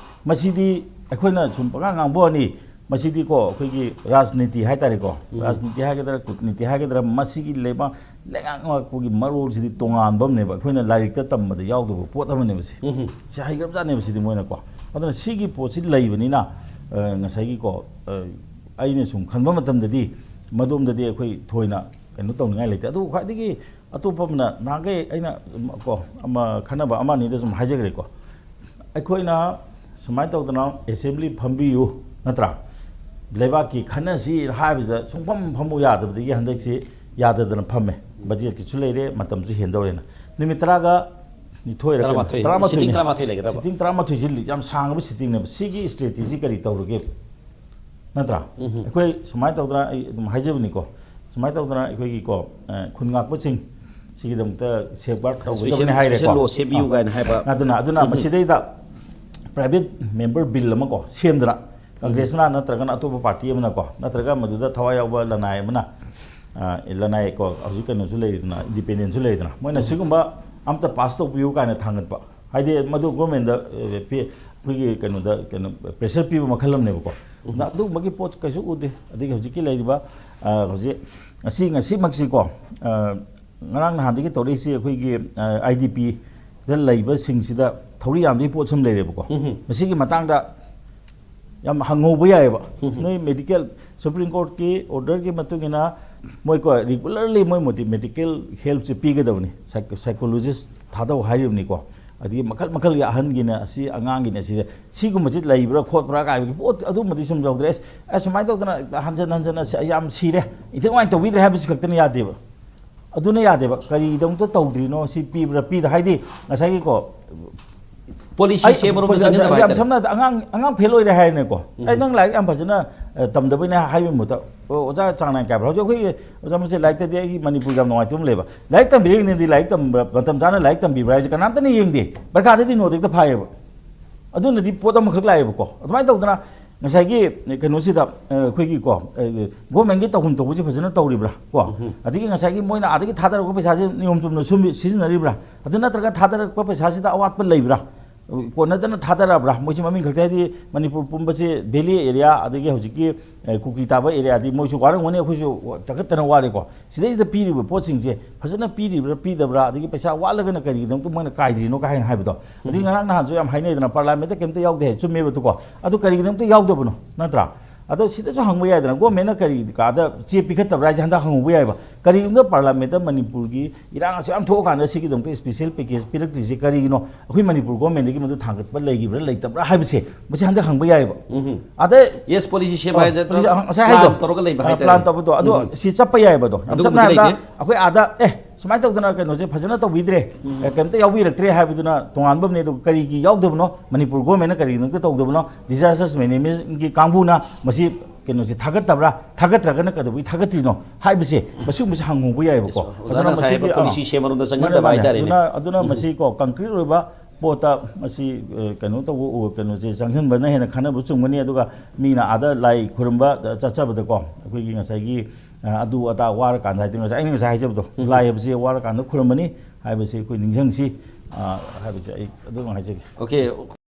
ꯃꯁꯤꯗꯤ ꯑꯩꯈꯣꯏꯅ ꯁꯨꯝ ꯄꯉꯥꯡ ꯉꯥꯡꯕ ꯋꯥꯅꯤ꯫ ꯃꯁꯤꯗꯤꯀꯣ, ꯑꯩꯈꯣꯏꯒꯤ ꯔꯥꯖꯅꯤꯇꯤ ꯍꯥꯏꯇꯥꯔꯦꯀꯣ, ꯎꯝ꯫ ꯔꯥꯖꯅꯤꯇꯤ ꯍꯥꯏꯒꯗ꯭ꯔꯥ, ꯀꯨꯠꯅꯤꯇꯤ ꯍꯥꯏꯒꯗ꯭ꯔꯥ, ꯃꯁꯤꯒꯤ ꯂꯩꯕꯥꯛ ꯂꯩꯉꯥꯛ ꯉꯥꯛꯄꯒꯤ ꯃꯔꯣꯜꯁꯤꯗꯤ ꯇꯣꯉꯥꯟꯕ ꯑꯃꯅꯦꯕ, ꯑꯩꯈꯣꯏꯅ ꯂꯥꯏꯔꯤꯛꯇ ꯇꯝꯕꯗ ꯌꯥꯎꯗꯕ ꯄꯣꯠ ꯑꯃꯅꯦꯕ ꯁꯤ꯫ ꯎꯝ꯫ ꯁꯤ ꯍꯩꯈ꯭ꯔꯕꯖꯥꯠꯅꯦꯕ ꯁꯤꯗꯤ ꯃꯣꯏꯅꯀꯣ꯫ ꯑꯗꯨꯅ ꯁꯤꯒꯤ ꯄꯣꯠꯁꯤ ꯂꯩꯕꯅꯤꯅ, ꯑ, ꯉꯁꯥꯏꯒꯤꯀꯣ, ꯑ, ꯑꯩꯅ ꯁꯨꯝ ꯈꯟꯕ ꯃꯇꯝꯗꯗꯤ ꯃꯗꯣꯝꯗꯗꯤ ꯑꯩꯈꯣꯏ ꯊꯣꯏꯅ ꯀꯩꯅꯣ ꯇꯧꯅꯤꯡꯉꯥꯏ ꯂꯩꯇꯦ꯫ ꯑꯗꯨꯕꯨ ꯈ꯭ꯋꯥꯏꯗꯒꯤ ꯑꯇꯣꯞꯄ ꯑꯃꯅ, ꯅꯍꯥꯟꯈꯩ ꯑꯩꯅ ꯀꯣ, ꯑꯃ ꯈꯟꯅꯕ ꯑꯃ ꯑꯅꯤꯗ ꯁꯨꯝ ꯍꯥꯏꯖꯈ꯭ꯔꯦꯀꯣ, ꯑꯩꯈꯣꯏꯅ ꯁꯨꯃꯥꯏꯅ ꯇꯧꯗꯅ ꯑꯦꯁꯦꯝꯕ꯭ꯂꯤ ꯐꯝꯕꯤꯌꯨ, ꯅꯠꯇ꯭ꯔꯥ? ꯂꯩꯕꯥꯛꯀꯤ ꯈꯟꯅꯁꯤ ꯍꯥꯏꯕꯁꯤꯗ ꯁꯨꯡꯐꯝ ꯐꯝꯃꯨ ꯌꯥꯗꯕꯗꯒꯤ ꯍꯟꯗꯛꯁꯤ ꯌꯥꯗꯗꯅ ꯐꯝꯃꯦ꯫ ꯕꯖꯦꯠꯀꯤꯁꯨ ꯂꯩꯔꯦ, ꯃꯇꯝꯁꯨ ꯍꯦꯟꯗꯧꯔꯦꯅ꯫ ꯅꯨꯃꯤꯠ ꯇꯔꯥꯒ ꯅꯤꯊꯣꯏꯔ ꯀꯩꯅꯣ? ꯇꯔꯥꯃꯥꯊꯣꯏꯅꯤ꯫ ꯇꯔꯥꯃꯥꯊꯣꯏꯅꯤ꯫ ꯁꯤꯇꯤꯡ ꯇꯔꯥꯃꯥꯊꯣꯏ ꯂꯩꯒꯗꯕ꯫ ꯁꯤꯇꯤꯡ ꯇꯔꯥꯃꯥꯊꯣꯏꯁꯤ ꯌꯥꯝ ꯁꯥꯡꯉꯕ ꯁꯤꯇꯤꯡꯅꯦꯕ꯫ ꯁꯤꯒꯤ ꯏꯁꯇ꯭ꯔꯦꯇꯤꯖꯤ ꯀꯔꯤ ꯇꯧꯔꯒꯦ? ꯅꯠꯇ꯭ꯔꯥ? ꯎꯝ꯫ ꯑꯩꯈꯣꯏ ꯁꯨꯃꯥꯏꯅ ꯇꯧꯗꯅ, ꯑꯩ ꯑꯗꯨꯝ ꯍꯥꯏꯖꯕꯅꯤꯀꯣ, ꯁꯨꯃꯥꯏꯅ ꯇꯧꯗꯅ ꯑꯩꯈꯣꯏꯒꯤꯀꯣ, ꯑ, ꯈꯨꯟ ꯉꯥꯛꯄꯁꯤꯡ ꯁꯤꯒꯤꯗꯃꯛꯇ safeguard ꯇꯧꯒꯗꯕꯅꯤ ꯍꯥꯏꯔꯦꯀꯣ꯫ Special law ꯁꯦꯝꯕꯤꯌꯨ ꯀꯥꯏꯅ ꯍꯥꯏꯕ꯫ ꯑꯗꯨꯅ, ꯑꯗꯨꯅ ꯎꯝ꯫ ꯃꯁꯤꯗꯩꯗ private member bill ꯑꯃꯀꯣ ꯁꯦꯝꯗꯅ, ꯀꯪꯒ꯭ꯔꯦꯁꯅ ꯅꯠꯇ꯭ꯔꯒꯅ ꯑꯇꯣꯞꯄ ꯄꯥꯔꯇꯤ ꯑꯃꯅꯀꯣ, ꯅꯠꯇ꯭ꯔꯒ ꯃꯗꯨꯗ ꯊꯋꯥꯏ ꯌꯥꯎꯕ ꯂꯅꯥꯏ ꯑꯃꯅ, ꯑ, ꯂꯅꯥꯏ ꯀꯣ, ꯍꯧꯖꯤꯛ ꯀꯩꯅꯣꯁꯨ ꯂꯩꯔꯤꯗꯅ, ꯏꯟꯗꯤꯄꯦꯟꯗꯦꯟꯁꯨ ꯂꯩꯔꯤꯗꯅ, ꯃꯣꯏꯅ ꯎꯝ꯫ ꯁꯤꯒꯨꯝꯕ ꯑꯝꯇ ꯄꯥꯁ ꯇꯧꯕꯤꯌꯨ ꯀꯥꯏꯅ ꯊꯥꯡꯒꯠꯄ꯫ ꯍꯥꯏꯗꯤ ꯃꯗꯨ ꯒꯣꯔꯃꯦꯟꯗ, ꯑ, ꯄꯤ-, ꯑꯩꯈꯣꯏꯒꯤ ꯀꯩꯅꯣꯗ, ꯀꯩꯅꯣ, pressure ꯄꯤꯕ ꯃꯈꯜ ꯑꯃꯅꯦꯕꯀꯣ꯫ ꯎꯝ꯫ ꯑꯗꯨꯅ ꯑꯗꯨꯒꯨꯝꯕꯒꯤ ꯄꯣꯠ ꯀꯩꯁꯨ ꯎꯗꯦ꯫ ꯑꯗꯒꯤ ꯍꯧꯖꯤꯛꯀꯤ ꯂꯩꯔꯤꯕ, ꯑ, ꯍꯧꯖꯤꯛ ꯉꯁꯤ, ꯉꯁꯤꯃꯛꯁꯤꯀꯣ, ꯑ, ꯉꯔꯥꯡ ꯅꯍꯥꯟꯗꯒꯤ ꯇꯧꯔꯛꯏꯁꯤ ꯑꯩꯈꯣꯏꯒꯤ, ꯑ, IDPꯗ ꯂꯩꯕꯁꯤꯡꯁꯤꯗ ꯊꯧꯔꯤ ꯌꯥꯟꯕꯒꯤ ꯄꯣꯠꯁꯨ ꯑꯃ ꯂꯩꯔꯦꯕꯀꯣ꯫ ꯎꯝ꯫ ꯃꯁꯤꯒꯤ ꯃꯇꯥꯡꯗ ꯌꯥꯝ ꯍꯪꯍꯧꯕ ꯌꯥꯏꯑꯕ꯫ ꯎꯝ꯫ ꯅꯣꯏ medical, Supreme Courtꯀꯤ orderꯒꯤ ꯃꯇꯨꯡ ꯏꯟꯅ ꯃꯣꯏꯀꯣ, regularly ꯃꯣꯏ ꯃꯣꯏꯗꯤ medical helpꯁꯦ ꯄꯤꯒꯗꯕꯅꯤ, psych-, psychologist ꯊꯥꯗꯧ ꯍꯥꯏꯔꯤꯕꯅꯤꯀꯣ, ꯑꯗꯒꯤ ꯃꯈꯜ ꯃꯈꯜꯒꯤ ꯑꯍꯟꯒꯤꯅ ꯑꯁꯤ, ꯑꯉꯥꯡꯒꯤꯅ ꯑꯁꯤ, ꯁꯤꯒꯨꯝꯕꯁꯤ ꯂꯩꯕ꯭ꯔꯥ ꯈꯣꯠꯄ꯭ꯔꯥ ꯀꯥꯏꯕꯒꯤ ꯄꯣꯠ ꯑꯗꯨꯝꯕꯗꯤ ꯁꯨꯝ ꯌꯧꯗ꯭ꯔꯦ꯫ ꯑꯁ, ꯑꯁ, ꯁꯨꯃꯥꯏꯅ ꯇꯧꯗꯅ ꯍꯟꯖꯟ ꯍꯟꯖꯟꯅ ꯁꯤ ꯌꯥꯝ ꯁꯤꯔꯦ, ꯏꯟꯊꯤ ꯅꯨꯡꯉꯥꯏꯅ ꯇꯧꯕꯤꯗ꯭ꯔꯦ ꯍꯥꯏꯕꯁꯤ ꯈꯛꯇꯅ ꯌꯥꯗꯦꯕ꯫ ꯑꯗꯨꯅ ꯌꯥꯗꯦꯕ꯫ ꯀꯔꯤꯗꯃꯛꯇ ꯇꯧꯗ꯭ꯔꯤꯅꯣ? ꯁꯤ ꯄꯤꯕ꯭ꯔꯥ ꯄꯤꯗ, ꯍꯥꯏꯗꯤ ꯉꯁꯥꯏꯒꯤꯀꯣ, policy ꯑꯩ ꯁꯦꯝꯕꯔꯣꯝꯗ ꯄꯣꯂꯤ-, ꯆꯪꯒꯗꯕ ꯌꯥꯝ ꯍꯥꯏꯇꯥꯔꯦ꯫ ꯁꯝꯅ ꯍꯥꯏꯔꯕꯗ ꯑꯉꯥꯡ, ꯑꯉꯥꯡ ꯐꯦꯜ ꯑꯣꯏꯔꯦ ꯍꯥꯏꯔꯦꯅꯦꯀꯣ꯫ ꯎꯝ꯫ ꯑꯩ ꯅꯪ ꯂꯥꯏꯔꯤꯛ ꯌꯥꯝ ꯐꯖꯅ, ꯑ, ꯇꯝꯗꯕꯩꯅꯦ ꯍꯥꯏꯕꯒꯤ ꯃꯍꯨꯠꯇ, ꯑꯣ, ꯑꯣꯖꯥ ꯆꯥꯡ ꯅꯥꯏꯅ ꯀꯥꯏꯕ꯭ꯔꯥ? ꯍꯧꯖꯤꯛ ꯑꯩꯈꯣꯏꯒꯤ ꯑꯣꯖꯥ ꯃꯁꯦ ꯂꯥꯏꯔꯤꯛꯇꯗꯤ ꯑꯩꯒꯤ ꯃꯅꯤꯄꯨꯔꯒꯤ ꯌꯥꯝ ꯅꯨꯡꯉꯥꯏꯇꯕ ꯑꯃ ꯂꯩꯕ꯫ ꯂꯥꯏꯔꯤꯛ ꯇꯝꯕꯤꯔꯤꯉꯩꯗꯗꯤ ꯂꯥꯏꯔꯤꯛ ꯇꯝꯕ꯭ꯔꯥ, ꯃꯇꯝ ꯆꯥꯅ ꯂꯥꯏꯔꯤꯛ ꯇꯝꯕꯤꯕ꯭ꯔꯥ ꯍꯥꯏꯁꯦ ꯀꯅꯥꯝꯇꯅ ꯌꯦꯡꯗꯦ꯫ ꯄꯔꯤꯈꯥꯗꯗꯤ ꯅꯣꯠ ꯍꯦꯛꯇ ꯐꯥꯏꯌꯦꯕ꯫ ꯑꯗꯨꯅꯗꯤ ꯄꯣꯠ ꯑꯃꯈꯛ ꯂꯥꯛꯑꯦꯕꯀꯣ꯫ ꯑꯗꯨꯃꯥꯏꯅ ꯇꯧꯗꯅ ꯉꯁꯥꯏꯒꯤ ꯀꯩꯅꯣꯁꯤꯗ, ꯑ, ꯑꯩꯈꯣꯏꯒꯤꯀꯣ, ꯑ, ꯒꯣꯔꯃꯦꯟꯒꯤ ꯇꯧꯐꯝ ꯊꯣꯛꯄꯁꯤ ꯐꯖꯅ ꯇꯧꯔꯤꯕ꯭ꯔꯥ ꯀꯣ? ꯎꯝ꯫ ꯑꯗꯒꯤ ꯉꯁꯥꯏꯒꯤ ꯃꯣꯏꯅ ꯑꯥꯗꯒꯤ ꯊꯥꯗꯔꯛꯄ ꯄꯩꯁꯥꯁꯦ ꯅꯤꯌꯣꯝ ꯆꯨꯝꯅ ꯁꯨꯝ ꯁꯤꯖꯤꯟꯅꯔꯤꯕ꯭ꯔꯥ? ꯑꯗꯨ ꯅꯠꯇ꯭ꯔꯒ ꯊꯥꯗꯔꯛꯄ ꯄꯩꯁꯥꯁꯤꯗ ꯑꯋꯥꯠꯄ ꯂꯩꯕ꯭ꯔꯥ? ꯀꯣꯟꯅꯗꯅ ꯊꯥꯗꯔꯕ꯭ꯔꯥ? ꯃꯣꯏꯁꯤ ꯃꯃꯤꯡ ꯈꯛꯇ, ꯍꯥꯏꯗꯤ ꯃꯅꯤꯄꯨꯔ ꯄꯨꯝꯕꯁꯤ ꯚꯦꯂꯤ ꯑꯦꯔꯤꯌꯥ ꯑꯗꯒꯤ ꯍꯧꯖꯤꯛꯀꯤ, ꯑꯦ, ꯀꯨꯀꯤ ꯇꯥꯕ ꯑꯦꯔꯤꯌꯥꯗꯤ ꯃꯣꯏꯁꯨ ꯋꯥꯔꯝꯒꯅꯤ, ꯑꯩꯈꯣꯏꯁꯨ ꯇꯥꯈꯠꯇꯅ ꯋꯥꯔꯦꯀꯣ꯫ ꯁꯤꯗꯩꯁꯤꯗ ꯄꯤꯔꯤꯕ ꯄꯣꯠꯁꯤꯡꯁꯦ ꯐꯖꯅ ꯄꯤꯔꯤꯕ꯭ꯔꯥ ꯄꯤꯗꯕ꯭ꯔꯥ, ꯑꯗꯒꯤ ꯄꯩꯁꯥ ꯋꯥꯠꯂꯒꯅ ꯀꯔꯤꯒꯤꯗꯃꯛꯇ ꯃꯣꯏꯅ ꯀꯥꯏꯗ꯭ꯔꯤꯅꯣ ꯀꯥꯏꯅ ꯍꯥꯏꯕꯗꯣ꯫ ꯑꯗꯒꯤ ꯉꯔꯥꯡ ꯅꯍꯥꯟꯁꯨ ꯌꯥꯝ ꯍꯥꯏꯅꯩꯗꯅ, ꯄꯥꯔꯂꯥꯃꯦꯟꯠꯇ ꯀꯩꯝꯇ ꯌꯥꯎꯗꯦ ꯍꯥꯏ, ꯆꯨꯝꯃꯦꯕꯗꯨꯀꯣ꯫ ꯑꯗꯨ ꯀꯔꯤꯒꯤꯗꯃꯛꯇ ꯌꯥꯎꯗꯕꯅꯣ, ꯅꯠꯇ꯭ꯔꯥ? ꯑꯗꯣ ꯁꯤꯗꯁꯨ ꯍꯪꯕ ꯌꯥꯏꯗꯅ, ꯒꯣꯔꯃꯦꯟꯅ ꯀꯔꯤ ꯀꯥꯗ ꯆꯦ ꯄꯤꯈꯠꯇꯕ꯭ꯔꯥ ꯍꯥꯏꯁꯦ ꯍꯟꯗꯛ ꯍꯪꯍꯧꯕ ꯌꯥꯏꯕ꯫ ꯀꯔꯤꯒꯨꯝꯕꯗ ꯄꯥꯔꯂꯥꯃꯦꯟꯠꯇ ꯃꯅꯤꯄꯨꯔꯒꯤ ꯏꯔꯥꯡ ꯑꯁꯨꯛ ꯌꯥꯝ ꯊꯣꯛꯑꯀꯥꯟꯗ ꯁꯤꯒꯤꯗꯃꯛꯇ ꯁ꯭ꯄꯦꯁꯦꯜ ꯄꯦꯀꯦꯖ ꯄꯤꯔꯛꯇ꯭ꯔꯤꯁꯦ ꯀꯔꯤꯒꯤꯅꯣ? ꯑꯩꯈꯣꯏ ꯃꯅꯤꯄꯨꯔ ꯒꯣꯔꯃꯦꯟꯗꯒꯤ ꯃꯗꯨ ꯊꯥꯡꯒꯠꯄ ꯂꯩꯈꯤꯕ꯭ꯔꯥ ꯂꯩꯇꯕ꯭ꯔꯥ ꯍꯥꯏꯕꯁꯦ, ꯃꯁꯤ ꯍꯟꯗꯛ ꯍꯪꯕ ꯌꯥꯏꯕ꯫ ꯎꯝ꯫ ꯑꯗ ꯌꯦꯁ ꯄꯣꯂꯤꯁꯤ ꯁꯦꯝꯕ ꯑꯣ, ꯍꯥꯏꯁꯦ ꯄꯣꯂꯤꯁꯤ, ꯑ, ꯉꯁꯥꯏ ꯍꯥꯏꯗꯣ꯫ ꯄ꯭ꯂꯥꯟ ꯇꯧꯔꯒ ꯂꯩꯕ ꯑ, ꯍꯥꯏꯇꯥꯔꯦ꯫ ꯄ꯭ꯂꯥꯟ ꯇꯧꯕꯗꯣ꯫ ꯑꯗꯣ ꯎꯝ꯫ ꯁꯤ ꯆꯠꯄ ꯌꯥꯏꯕ ꯑꯗꯣ꯫ ꯌꯥꯝ ꯑꯗꯨꯒꯨꯝꯕꯗꯤ ꯁꯝꯅ ꯍꯥꯏꯔꯕꯗ ꯂꯩꯇꯦ꯫ ꯑꯩꯈꯣꯏ ꯑꯥꯗ, "ꯑꯦ, ꯁꯨꯃꯥꯏꯅ ꯇꯧꯗꯅ ꯀꯩꯅꯣꯁꯦ ꯐꯖꯅ ꯇꯧꯕꯤꯗ꯭ꯔꯦ, ꯎꯝ꯫ ꯑꯦ, ꯀꯩꯝꯇ ꯌꯥꯎꯕꯤꯔꯛꯇ꯭ꯔꯦ" ꯍꯥꯏꯕꯗꯨꯅ ꯇꯣꯉꯥꯟꯕ ꯑꯃꯅꯦ꯫ ꯑꯗꯨꯒ ꯀꯔꯤꯒꯤ ꯌꯥꯎꯗꯕꯅꯣ, ꯃꯅꯤꯄꯨꯔ ꯒꯣꯔꯃꯦꯟꯅ ꯀꯔꯤꯒꯤꯗꯃꯛꯇ ꯇꯧꯗꯕꯅꯣ, ꯗꯤꯖꯥꯁꯇꯔꯁ ꯃꯦꯅꯦꯖꯃꯦꯟꯠꯀꯤ ꯀꯥꯡꯕꯨꯅ ꯃꯁꯤ ꯀꯩꯅꯣꯁꯦ ꯊꯥꯒꯠꯇꯕ꯭ꯔꯥ, ꯊꯥꯒꯠꯇ꯭ꯔꯒꯅ ꯀꯩꯗꯧꯕꯒꯤ ꯊꯥꯒꯠꯇ꯭ꯔꯤꯅꯣ ꯍꯥꯏꯕꯁꯦ, ꯃꯁꯤꯒꯨꯝꯕꯁꯦ ꯍꯪꯍꯧꯕ ꯌꯥꯏꯕꯀꯣ꯫ ꯑꯣꯖꯥꯅ ꯑꯗꯨꯅ ꯉꯁꯥꯏ ꯃꯁꯤꯒꯤ, ꯍꯥꯏꯕ ꯑꯥ, ꯄꯣꯂꯤꯁꯤ ꯁꯦꯝꯕꯔꯣꯝꯗ ꯆꯪꯍꯟꯗꯕ ꯃꯥꯅꯦ, ꯃꯥꯅꯦ꯫ ꯍꯥꯏꯇꯥꯔꯦꯅꯦ꯫ ꯑꯗꯨꯅ, ꯑꯗꯨꯅ ꯎꯝ꯫ ꯃꯁꯤ ꯀꯣ, ꯀꯪꯀ꯭ꯔꯤꯠ ꯑꯣꯏꯕ ꯄꯣꯠꯇ ꯃꯁꯤ, ꯑ, ꯀꯩꯅꯣ ꯇꯧꯕ, ꯑꯣ, ꯀꯩꯅꯣꯁꯦ ꯆꯪꯍꯟꯕꯅ ꯍꯦꯟꯅ ꯈꯟꯅꯕ ꯆꯨꯝꯒꯅꯤ꯫ ꯑꯗꯨꯒ ꯃꯤꯅ ꯑꯥꯗ ꯂꯥꯏ ꯈꯨꯔꯨꯝꯕ ꯆꯠꯆꯕꯗꯀꯣ, ꯑꯩꯈꯣꯏꯒꯤ ꯉꯁꯥꯏꯒꯤ, ꯑ, ꯑꯗꯨ ꯑꯗꯥ ꯋꯥꯔꯀꯥꯟꯗ ꯍꯥꯏꯗꯤ, ꯉꯁꯥꯏ, ꯑꯩꯅ ꯉꯁꯥꯏ ꯍꯥꯏꯖꯕꯗꯣ, ꯎꯝ꯫ ꯂꯥꯏ ꯍꯥꯏꯕꯁꯦ ꯋꯥꯔꯀꯥꯟꯗ ꯈꯨꯔꯨꯝꯕꯅꯤ ꯍꯥꯏꯕꯁꯦ ꯑꯩꯈꯣꯏ ꯅꯤꯡꯁꯤꯡꯁꯤ, ꯑ, ꯍꯥꯏꯕꯁꯦ ꯑꯩ ꯑꯗꯨꯝ ꯍꯥꯏꯖꯒꯦ꯫ ꯑꯣꯀꯦ꯫